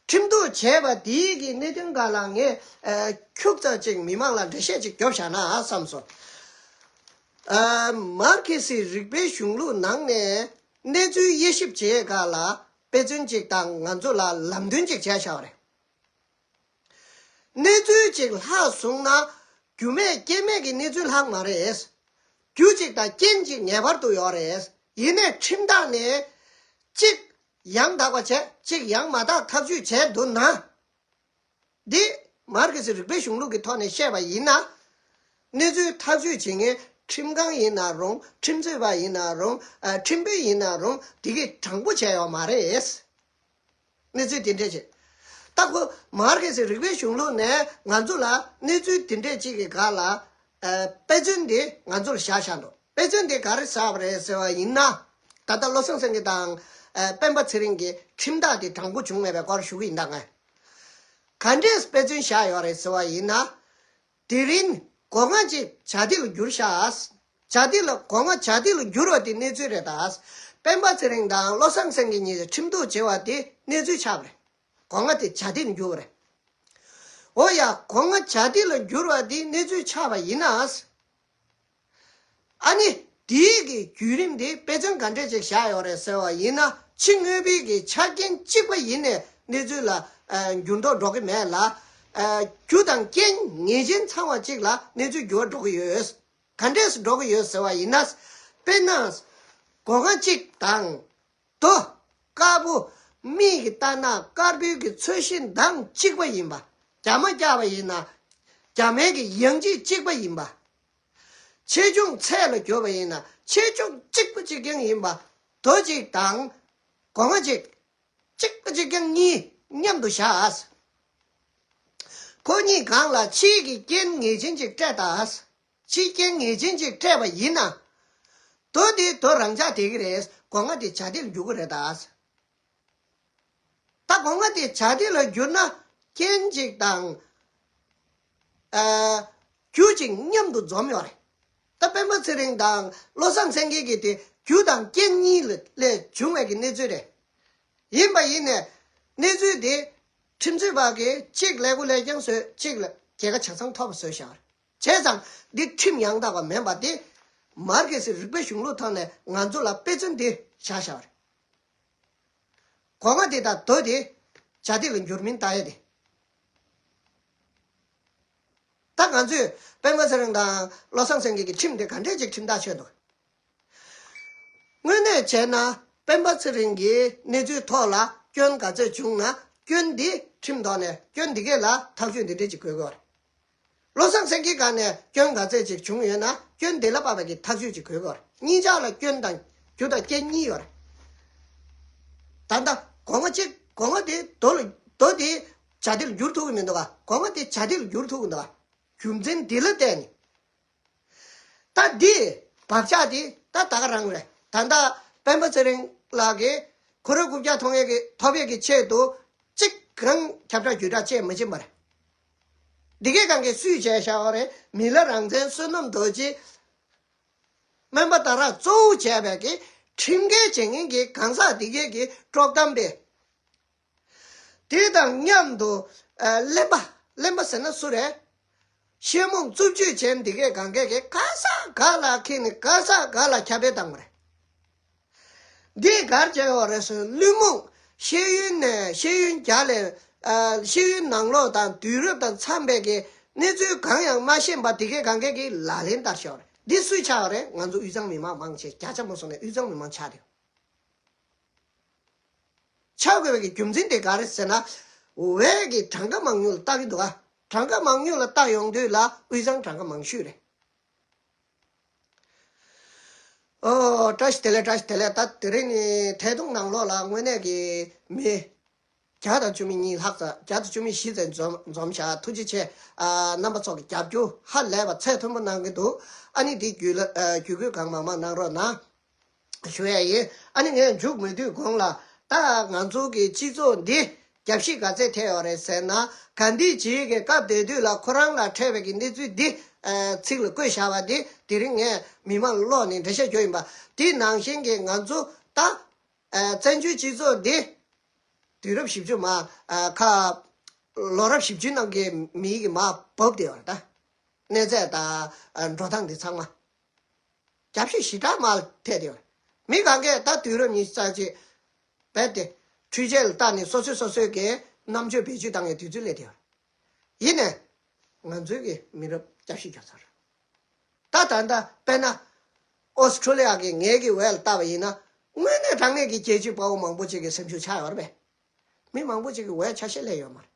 ཁྲིམས་གཏུག་བྱས་པ་དེའི་གི་གནད་དོན་སྒང་ལ་ངས་ཨ་ཁྱུག་ཙམ་ཅིག་མི་མང་ལ་འགྲེལ་བཤད་ཅིག་རྒྱོབ་བཞག་ན་བསམ་སོང་། ཨ་མར་ཁེ་སི་རིག་པའི་གཞུང་ལུགས་ནང་ནས་གནས་ཚུལ་དབྱེ་ཞིབ་བྱེད་སྒང་ལ་དཔེ་མཚོན་ཅིག་དང་ང་ཚོ་ལ་ལམ་སྟོན་ཅིག་བྱས་བཞག་པ་རེད། གནས་ཚུལ་ཅིག་ལྷག་སོང་ན་རྒྱུ་མེད་རྐྱེན་མེད་ཀྱི་གནས་ཚུལ་ལྷག་མ་རེད། རྒྱུ་ཅིག་དང་རྐྱེན་ཅིག་ངེས་པར་དུ་ཡོད་རེད། ཡིན་ནའི་ཁྲིམས་ཐོག་ནས་གཅིག་ཡང་དག་པ་བྱས། གཅིག་ཡང་མ་དག་ཐག་གཅོད་བྱས་འདུག་ན། འདི་མར་ཁེ་སི་རིག་པའི་གཞུང་ལུགས་ཀྱི་ཐོག་ནས་བཤད་པ་ཡིན་ན། གནས་ཚུལ་ཐག་གཅོད་བྱེད་མཁན་ཁྲིམས་ཁང་ཡིན་ན་རུང་། ཁྲིམས་རྩོད་པ་ཡིན་ན་རུང་། ཨ་ཁྲིམས་དཔོན་ཡིན་ན་རུང་། དེ་གིས་དྲང་པོ་བྱས་ཡོད་མ་རེད། གནས་ཚུལ་དེ་འདྲས་ཅིག་ད་ཁོ་མར་ཁེ་སི་རིག་པའི་གཞུང་ལུགས་ནས་ང་ཚོ་ལ་གནས་ཚུལ་དེ་འདྲས་ཅིག་གི་སྒང་ལ་ཨ་དཔེ་མཚོན་དེ་ང་ཚོར་བཞག་བཞག་འདུག་དཔེ་མཚོན་དེ་ག་རེ་བཞག་པ་རེད་ཟེར་བ་ཡིན་ན། ད་ལྟ་བློ་བཟང་སེང་གེ་དང་ཨ་སྤེན་པ་ཚེ་རིང་གི་ཁྲིམས་ཐག་དེ་དྲང་པོ་བྱུང་མེད་པའི་སྐོར་ཞུ་གི་ཡིན་ད་ང་། ག་འདྲས་དཔེ་མཚོན་བཞག་ཡོད་རེད་ཟེར་བ་ཡིན་ན། དེ་རིང་སྒོ་ང་གཅིག་བྱ་དེ་ལ་བསྒྱུར་ཤག་བྱ་དེ་ལ་སྒོ་ང་བྱ་དེ་ལ་བསྒྱུར་བ་དེ་གནས་ཚུལ་རེད་ད། སྤེན་པ་ཚེ་རིང་དང་བློ་བཟང་སེང་གེ་གཉིས་ཁྲིམས་གཏུག་བྱས་པ་དེ་གནས་ཚུལ་ཆགས་པ་རེད། སྒོ་ང་དེ་བྱ་དེ་ལ་བསྒྱུར་བ་རེད། འོ་ཡ། སྒོ་ང་བྱ་དེ་ལ་བསྒྱུར་བ་དེ་གནས་ཚུལ་ཆགས་པ་ཡིན་ན། ཨ་ནི་དེའི་གི་བརྒྱུད་རིམ་དེ་དཔེ་མཚོན་ག་འདྲས་ཅིག་བཞག་ཡོད་རེད་ཟེར་བ་ཡིན་ན། ཕྱི་དངོས་པོའི་གི་ཆ་རྐྱེན་གཅིག་པ་ཡིན་ནའི་གནས་ཚུལ་ལ་ཨ་འགྱུར་ལྡོག་འགྲོ་གི་མེད་ལ། ཨ་རྒྱུ་དང་རྐྱེན་ངེས་ཅན་ཚང་བ་གཅིག་ལ་གནས་ཚུལ་འགྱུར་བ་འགྲོ་གི་ཡོད། ག་འདྲས་སུ་འགྲོ་གི་ཡོད་ཟེར་བ་ཡིན་ན། དཔེར་ན། སྒོ་ང་གཅིག་དང་། རྡོ། དཀར་པོ། མིག་གིས་ལྟ་ན་དཀར་པོའི་གི་ཚོས་གཞི་མདངས་གཅིག་པ་ཡིན་པ། རྒྱ་མ་བཀྱགས་པ་ཡིན་ན། རྒྱ་མའི་གི་ཡང་ལྗིད་གཅིག་པ་ཡིན་པ། ཆེ་ཆུང་ཚད་ལ་གྱུར་པ་ཡིན་ན་ཆེ་ཆུང་གཅིག་པ་གཅིག་རྐྱང་ཡིན་པ། རྡོ་གཅིག་དང་། སྒོ་ང་གཅིག་གཅིག་པ་གཅིག་རྐྱང་གཉིས། མཉམ་དུ་བཞག་ཁོ་གཉིས་སྒང་ལ་ཕྱིའི་གི་རྐྱེན་ངེས་ཅན་ཅིག་སྤྲད་ད། ཕྱིའི་རྐྱེན་ངེས་ཅན་ཅིག་སྤྲད་པ་ཡིན་ན། རྡོ་དེ་རྡོ་རང་འཇགས་བསྡད་ཀྱི་རེད། སྒོ་ང་དེ་བྱ་དེ་ལ་འགྱུར་གྱི་རེད་ད། ད་སྒོ་ང་དེ་བྱ་དེ་ལ་འགྱུར་ན་རྐྱེན་ཅིག་དང་། ཨ། རྒྱུ་ཅིག་མཉམ་དུ་འཛོམས་ཡོད་རེད། ད་སྤེན་པ་ཚེ་རིང་དང་བློ་བཟང་སེང་གེ་གི་དེ་རྒྱུ་དང་རྐྱེན་གཉིས་ལ་ལས་བྱུང་བའི་གི་གནས་ཚུལ་རེད། ཡིན་པ་ཡིན་ནས་གནས་ཚུལ་དེ་ཁྲིམས་རྩོད་པ་གིས་གཅིག་ལས་འགུལ་ལས་རྐྱང་བཟོས། གཅིག་ལ་རྒྱལ་ཁ་ཆ་ཚང་ཐོབ་པ་བཟོས་བཞག་རེད། བྱས་ཙང་འདི་ཁྲིམས་ཡང་དག་པ་མིན་པ་དེ་མར་ཁེ་སི་རིག་པའི་གཞུང་ལུགས་ཐོག་ནས་ང་ཚོ་ལ་དཔེ་མཚོན་དེ་བཞག་བཞག་རེད། སྒོ་ང་དེ་དང་རྡོ་དེ་བྱ་དེ་ལ་འགྱུར་མིན་ལྟ་ཡ་དེ། ད་ང་ཚོས་སྤེན་པ་ཚེ་རིང་དང་བློ་བཟང་སེང་གེ་གི་ཁྲིམས་དེ་ག་འདྲས་ཅིག་ཁྲིམས་ཐག་ཆོད་འདུག་དངོས་གནས་བྱས་ན་སྤེན་པ་ཚེ་རིང་གིས་གནས་ཚུལ་ཐོག་ལ་སྐྱོན་ག་ཚོད་བྱུང་ན་སྐྱོན་འདི་ཁྲིམས་ཐོག་ནས་སྐྱོན་འདི་གས་ལ་ཐག་གཅོད་འདི་འདྲས་ཅིག་དགོས་ཀྱི་ཡོད་རེད། བློ་བཟང་སེང་གེ་སྒང་ནས་སྐྱོན་ག་ཚོད་ཅིག་བྱུང་ཡོད་ན་སྐྱོན་འདི་ལ་དཔག་པའི་གི་ཐག་གཅོད་ཅིག་དགོས་ཀྱི་ཡོད་རེད། གཉིས་ཆ་ལ་སྐྱོན་དང་རྒྱུ་དང་རྐྱེན་གཉིས་ཡོད་རེད། ད་ལྟ་སྒོ་ང་གཅིག་སྒོ་ང་དེ་རྡོ་ལ་རྡོ་དེ་བྱ་དེ་ལ་འགྱུར་ཐུབ་ཀྱི་མི་འདུག་ག་སྒོ་ང་དེ་བྱ་དེ་ལ་འགྱུར་ཐུབ་ཀྱི་འདུག་ག་རྒྱུ་མཚན་འདི་ལ་བརྟེན་ནས། ད་འདི་བག་ཆགས་འདི་ད་ད་ག་རང་རེད། ད་ལྟ་སྤེན་པ་ཚེ་རིང་ལགས་ཀྱིས་ཁོ་རང་རྐུབ་བཀྱག་ཐོབ་ཡས་ཀྱི་ཐོབ་ཡས་ཀྱི་ཆེད་དུ་གཅིག་རང་ཁྱབ་བསྒྲགས་བརྒྱུད་བསྒྲགས་བྱས་མ་ཕྱིན་པ་རེད། འདི་གའི་སྒང་གས་སུས་བྱས་བཞག་པ་རེད། མི་ལ་རང་བཙན་བསོད་ནམས་རྡོ་རྗེ། སྨན་པ་ད་རག་གཙོ་བོ་བྱས་པའི་གི་ཁྲིམས་འགལ་བྱེད་མཁན་གྱི་གང་ཟག་འདི་གའི་གི་དཀྲོག་གཏམ་པས། དེ་དང་མཉམ་དུ་ཨ། གླེན་པ་གླེན་པ་ཟེར་ན་སུ་རེད། ཤེས་རྨོངས་རྩུབ་སྤྱོད་བྱས་འདི་གས་གང་གས་གས་ག་ས་ག་ལ་ཁྱེར་ནས་ག་ས་ག་ལ་ཁྱབ་སྤེལ་བཏང་བ་རེད། འདི་གར་བྱས་ཡོད་རེད་ཟེར་བླུན་རྨོངས་ཤེས་ཡོན་ནས་ཤེས་ཡོན་རྒྱ་ལས་ཨ། ཤེས་ཡོན་ནང་ལོགས་དང་དུས་རབས་དང་འཚམས་པའི་གི་གནས་ཚུལ་གང་ཡང་མ་ཤེས་པ་འདི་གས་གང་གས་གི་ལག་ལེན་བསྟར་ཤོག་རེད། འདི་སུས་ཆགས་པ་རེད། ང་ཚོ་དབུས་གཙང་མི་མང་མང་ཆེ་བརྒྱ་ཆ་མ་སོང་ནས་དབུས་གཙང་མི་མང་ཆགས་རེད། ཆགས་དགོས་པའི་རྒྱུ་མཚན་དེ་ག་རེ་ཟེར་ན། བོད་ཀྱི་གྲངས་ཀ་མང་ཉུང་ལ་བལྟ་གི་འདུག་ག་གྲངས་ཀ་མང་ཉུང་ལ་བལྟ་ཡོང་དུས་ལ་དབུས་གཙང་གྲངས་ཀ་མང་ཤོས་རེད། ཨོ། བཀྲ་ཤིས་བདེ་ལེགས། བཀྲ་ཤིས་བདེ་ལེགས། ད་དེ་རིང་ནི་ཐད་གཏོང་ནང་ལོགས་ལ་དངོས་གནས་ཀྱི་མི་བརྒྱ་དང་བཅུ་མེད་གཉིས་ལྷག་ཙམ། བརྒྱ་དང་བཅུ་མེད་བཞི་ཙམ་འཛོམས་འཛོམས་ཤག་ཐུགས་རྗེ་ཆེ། ཨ། རྣམ་པ་ཚོ་གི་རྒྱབ་སྐྱོར་ཧ་ལས་པ་ཚད་མཐོན་པོ་གནང་གི་འདུག་ཨ་ནི་འདི་བརྒྱུད་ལ་ཨ། བརྒྱུད་སྐུལ་གང་མང་མང་གནང་རོགས་གནང་། ཞུ་ཡ་ཡིན། ཨ་ནི་ངས་མཇུག་མི་མཐུད་གོང་ལ་ད་ང་ཚོ་གི་སྤྱི་ཚོགས་འདི་རྒྱབ་བཤིག་ག་ཚད་ཐེབས་ཡོད་རེད་ཟེར་ན། ག་འདི་བྱེད་ཀྱི་སྐབས་དེ་དུས་ལ་ཁོ་རང་ལ་འཕྲད་པའི་གི་གནས་ཚུལ་འདི་ཨ། ཚིག་ལ་བཀོད་བཞག་པ་འདི་དེ་རིང་ངས་མི་མང་ལ་ཀློག་ནས་འགྲེལ་བཤད་རྒྱོབ་ཡིན་པ། དེ་ནང་བཞིན་གྱི་ང་ཚོ་ད་ཨ། བཙན་བྱོལ་སྤྱི་ཚོགས་འདི་དུས་རབས་བཞི་བཅུ་མ་ཨ། ཁ་ལོ་རབས་བཞི་བཅུ་ནང་གི་མི་གི་མར་བབས་བསྡད་ཡོད་རེད། ད་གནས་ཚད་དང་ཨ། འགྲོ་སྟངས་འདི་ཚང་མ། རྒྱབ་བཤིག་ཞེ་དྲག་མར་ཐེབས་ཏེ་ཡོད། མི་གང་གས་ད་དུས་རབས་ཉི་ཤུ་རྩ་གཅིག་རྦད་དེ་འཕྲུལ་ཆས་ལ་བལྟས་ནས་སོ་སོས་སོ་སོའི་གི་རྣམ་དཔྱོད་བེད་སྤྱོད་བཏང་ཡའི་དུས་ཚོད་སླེབས་ཏེ་ཡོད། ཡིན་ནའི་ང་ཚོའི་གི་མི་རབས་རྒྱབ་བཤིག་རྒྱག་ཚར། ད་ད་ལྟ་དཔེར་ན་ཨོ་སི་ཁྲུ་ལི་ཡ་གི་ངེད་ཀྱི་འོས་ལ་བལྟས་པ་ཡིན་ན། དངོས་གནས་དྲང་གནས་ཀྱི་རྒྱལ་གཅེས་དཔའ་བོ་མང་པོ་ཅིག་གི་སེམས་ཤུགས་ཆག་ཡོད་རེད་པས། མི་མང་པོ་ཅིག་གི་འོས་ཆ་ཤས་སླེབས་ཡོད་མ་རེད།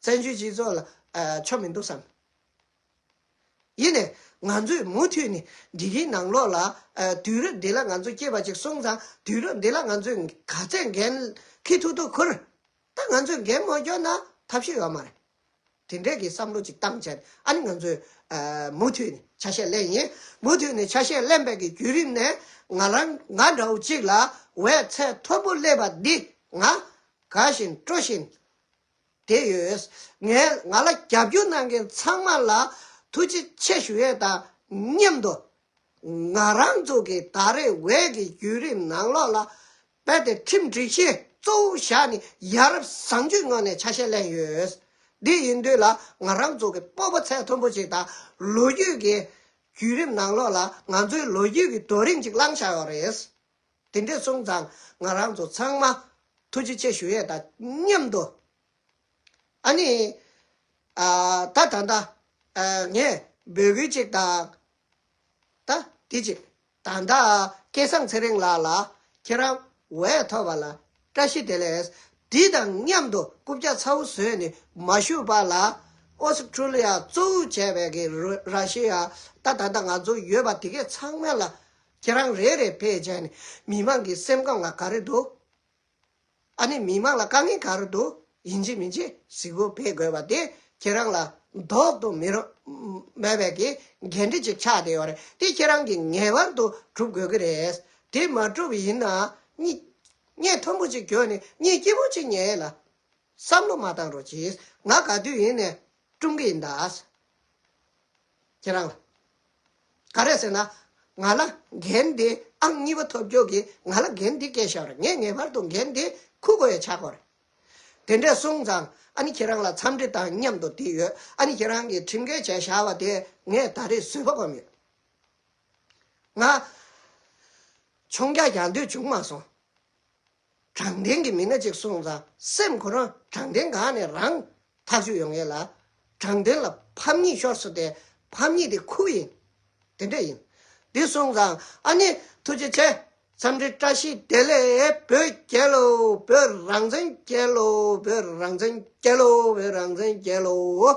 བཙན་བྱོལ་སྤྱི་ཚོགས་ལ་ཨ། ཆོ་མི་འདུག་བསམ། ཡིན་ནའི་ང་ཚོས་མུ་མཐུད་ནས་འདི་གའི་ནང་ལོགས་ལ་ཨ། དུས་རབས་འདི་ལ་ང་ཚོ་སྐྱེས་པ་ཅིག་སོང་ཙང་། དུས་རབས་འདི་ལ་ང་ཚོས་ག་ཚད་འགན་འཁྱེར་ཐུབ་ཐུབ་འཁུར། ད་ང་ཚོས་འགན་མ་འཁྱེར་ན་ཐབས་ཤེས་ཡོད་མ་རེད། དེ་འདྲས་ཀྱི་བསམ་བློ་ཅིག་བཏང་བྱས། ཨ་ནི་ང་ཚོས་ཨ། མུ་མཐུད་ནས་ཆ་ཤས་ལེན་ཡིན། མུ་མཐུད་ནས་ཆ་ཤས་ལེན་པའི་གི་བརྒྱུད་རིམ་ནས་ང་རང་ང་འདྲ་བོ་ཅིག་ལ་འོས་ཚད་མཐོན་པོ་སླེབས་པ་འདི་ང་དགའ་བཞིན་སྤྲོ་བཞིན་བསྡད་ཡོད། ངས་ང་ལ་རྒྱབ་སྐྱོར་གནང་མཁན་ཚང་མ་ལ་ཐུགས་རྗེ་ཆེ་ཞུ་ཡས་དང་མཉམ་དུ། ང་རང་ཚོ་གི་ད་རེས་འོས་ཀྱི་བརྒྱུད་རིམ་ནང་ལོགས་ལ་རྦད་དེ་ཁྲིམས་སྒྲིག་གཞི་གཙོ་བོ་བཞག་ནས་ཡ་རབས་བཟང་སྤྱོད་ངོས་ནས་ཆ་ཤས་ལེན་ཡོད། འདི་ཡིན་དུས་ལ་ང་རང་ཚོ་གི་སྤོབས་པ་ཚད་མཐོན་པོ་ཅིག་དང་ལོ་རྒྱུས་ཀྱི་བརྒྱུད་རིམ་ནང་ལོགས་ལ་ང་ཚོའི་ལོ་རྒྱུས་ཀྱི་རྡོ་རིང་ཅིག་བསླངས་བཞག་ཡོད་རེད། དེ་འདྲས་སོང་ཙང་ང་རང་ཚོ་ཚང་མ་ཐུགས་རྗེ་ཆེ་ཞུ་ཡས་དང་མཉམ་དུ། ཨ་ནི། ཨ། ད་ད་ད། ཨ། ངས་འབོད་སྐུལ་ཅིག་དང་། ད་འདི་ཅིག་ད་ད་སྐལ་བཟང་ཚེ་རིང་ལགས་ལ་ཁྱེད་རང་འོས་ཐོབ་པ་ལ་བཀྲ་ཤིས་བདེ་ལེགས། འདི་དང་མཉམ་དུ་རྐུབ་བཀྱག་ཚ་བོ་བཟོས་ནས་མ་བཞུགས་པ་ལ། ཨོ་སི་ཁྲུ་ལི་ཡ་གཙོ་བོ་བྱས་པའི་གི་ར་ར་ཤི་ཡ། ད་ད་ད་ང་ཚོ་ཡོད་པ་དེ་གས་ཚང་མ་ལ་ཁྱེད་རང་རེ་རེ་ཕེབས་བྱས་ནས་མི་མང་གི་སེམས་ཁམས་ལ་ག་རེ་འདུག་ཨ་ནི་མི་མང་ལ་དཀའ་ངལ་ག་རེ་འདུག་ཡིན་གཅིག་མིན་གཅིག་གཟིགས་སྐོར་ཕེབས་དགོས་པ་དེ་ཁྱེད་རང་ལ་ལྡོག་ཏུ་མི་རུང་མེད་པའི་གི་འགན་འཁྲི་ཅིག་ཆགས་བསྡད་ཡོད་རེད། དེ་ཁྱེད་རང་གིས་ངེས་པར་དུ་སྒྲུབ་དགོས་ཀྱི་རེད། དེ་མ་སྒྲུབ་པ་ཡིན་ན་གཉིད་གཉིད་མཐོན་པོ་ཅིག་གྱོན་ནས་གཉིད་སྐྱིད་པོ་ཅིག་ཉལ་ལ། བསམ་བློ་མ་བཏང་རོགས་གྱིས། ང་ག་དུས་ཡིན་ནས་སྐྲུང་གི་ཡིན་ད། ཁྱེད་རང་ལ། ག་རེ་ཟེར་ན། ང་ལ་འགན་དེ་ཨང་གཉིས་པ་ཐོབ་རྒྱུ་གི་ང་ལ་འགན་དེ་བཀལ་བཞག་རེད། ངས་ངེས་པར་དུ་འགན་དེ་འཁུར་དགོས་ཡ་ཆགས་ཀྱི་ཡོད་རེད། དེ་འདྲས་སོང་ཙང་ཨ་ནི་ཁྱེད་རང་ལ་འཚམས་འདྲི་དང་མཉམ་དུ་དེ་ཡོད། ཨ་ནི་ཁྱེད་རང་གིས་ཁྲིམས་འགལ་བྱས་བཞག་པ་དེ་ངས་ད་རེས་བཟོད་པ་སྒོམ་ཡོད། ང་མཆོང་རྒྱག་རྒྱག་འདོད་བྱུང་མ་སོང་། དྲང་བདེན་གྱི་མི་སྣ་གཅིག་སོང་ཙང་སེམས་ཁོ་རང་དྲང་བདེན་སྒང་ནས་རང་ཐག་གཅོད་ཡོང་ཡས་ལ། དྲང་བདེན་ལ་ཕམ་ཉེས་ཤོར་སོང་སྟེ་ཕམ་ཉེས་དེ་ཁུར་ཡིན། དེ་འདྲ་ཡིན། འདི་སོང་ཙང་ཨ་ནི་ཐུགས་རྗེ་ཆེ། འཚམས་འདྲི་བཀྲ་ཤིས་བདེ་ལེགས། བོད་རྒྱལ་ལོ། བོད་རང་བཙན་རྒྱལ་ལོ། བོད་རང་བཙན་རྒྱལ་ལོ། བོད་རང་བཙན་རྒྱལ་ལོ།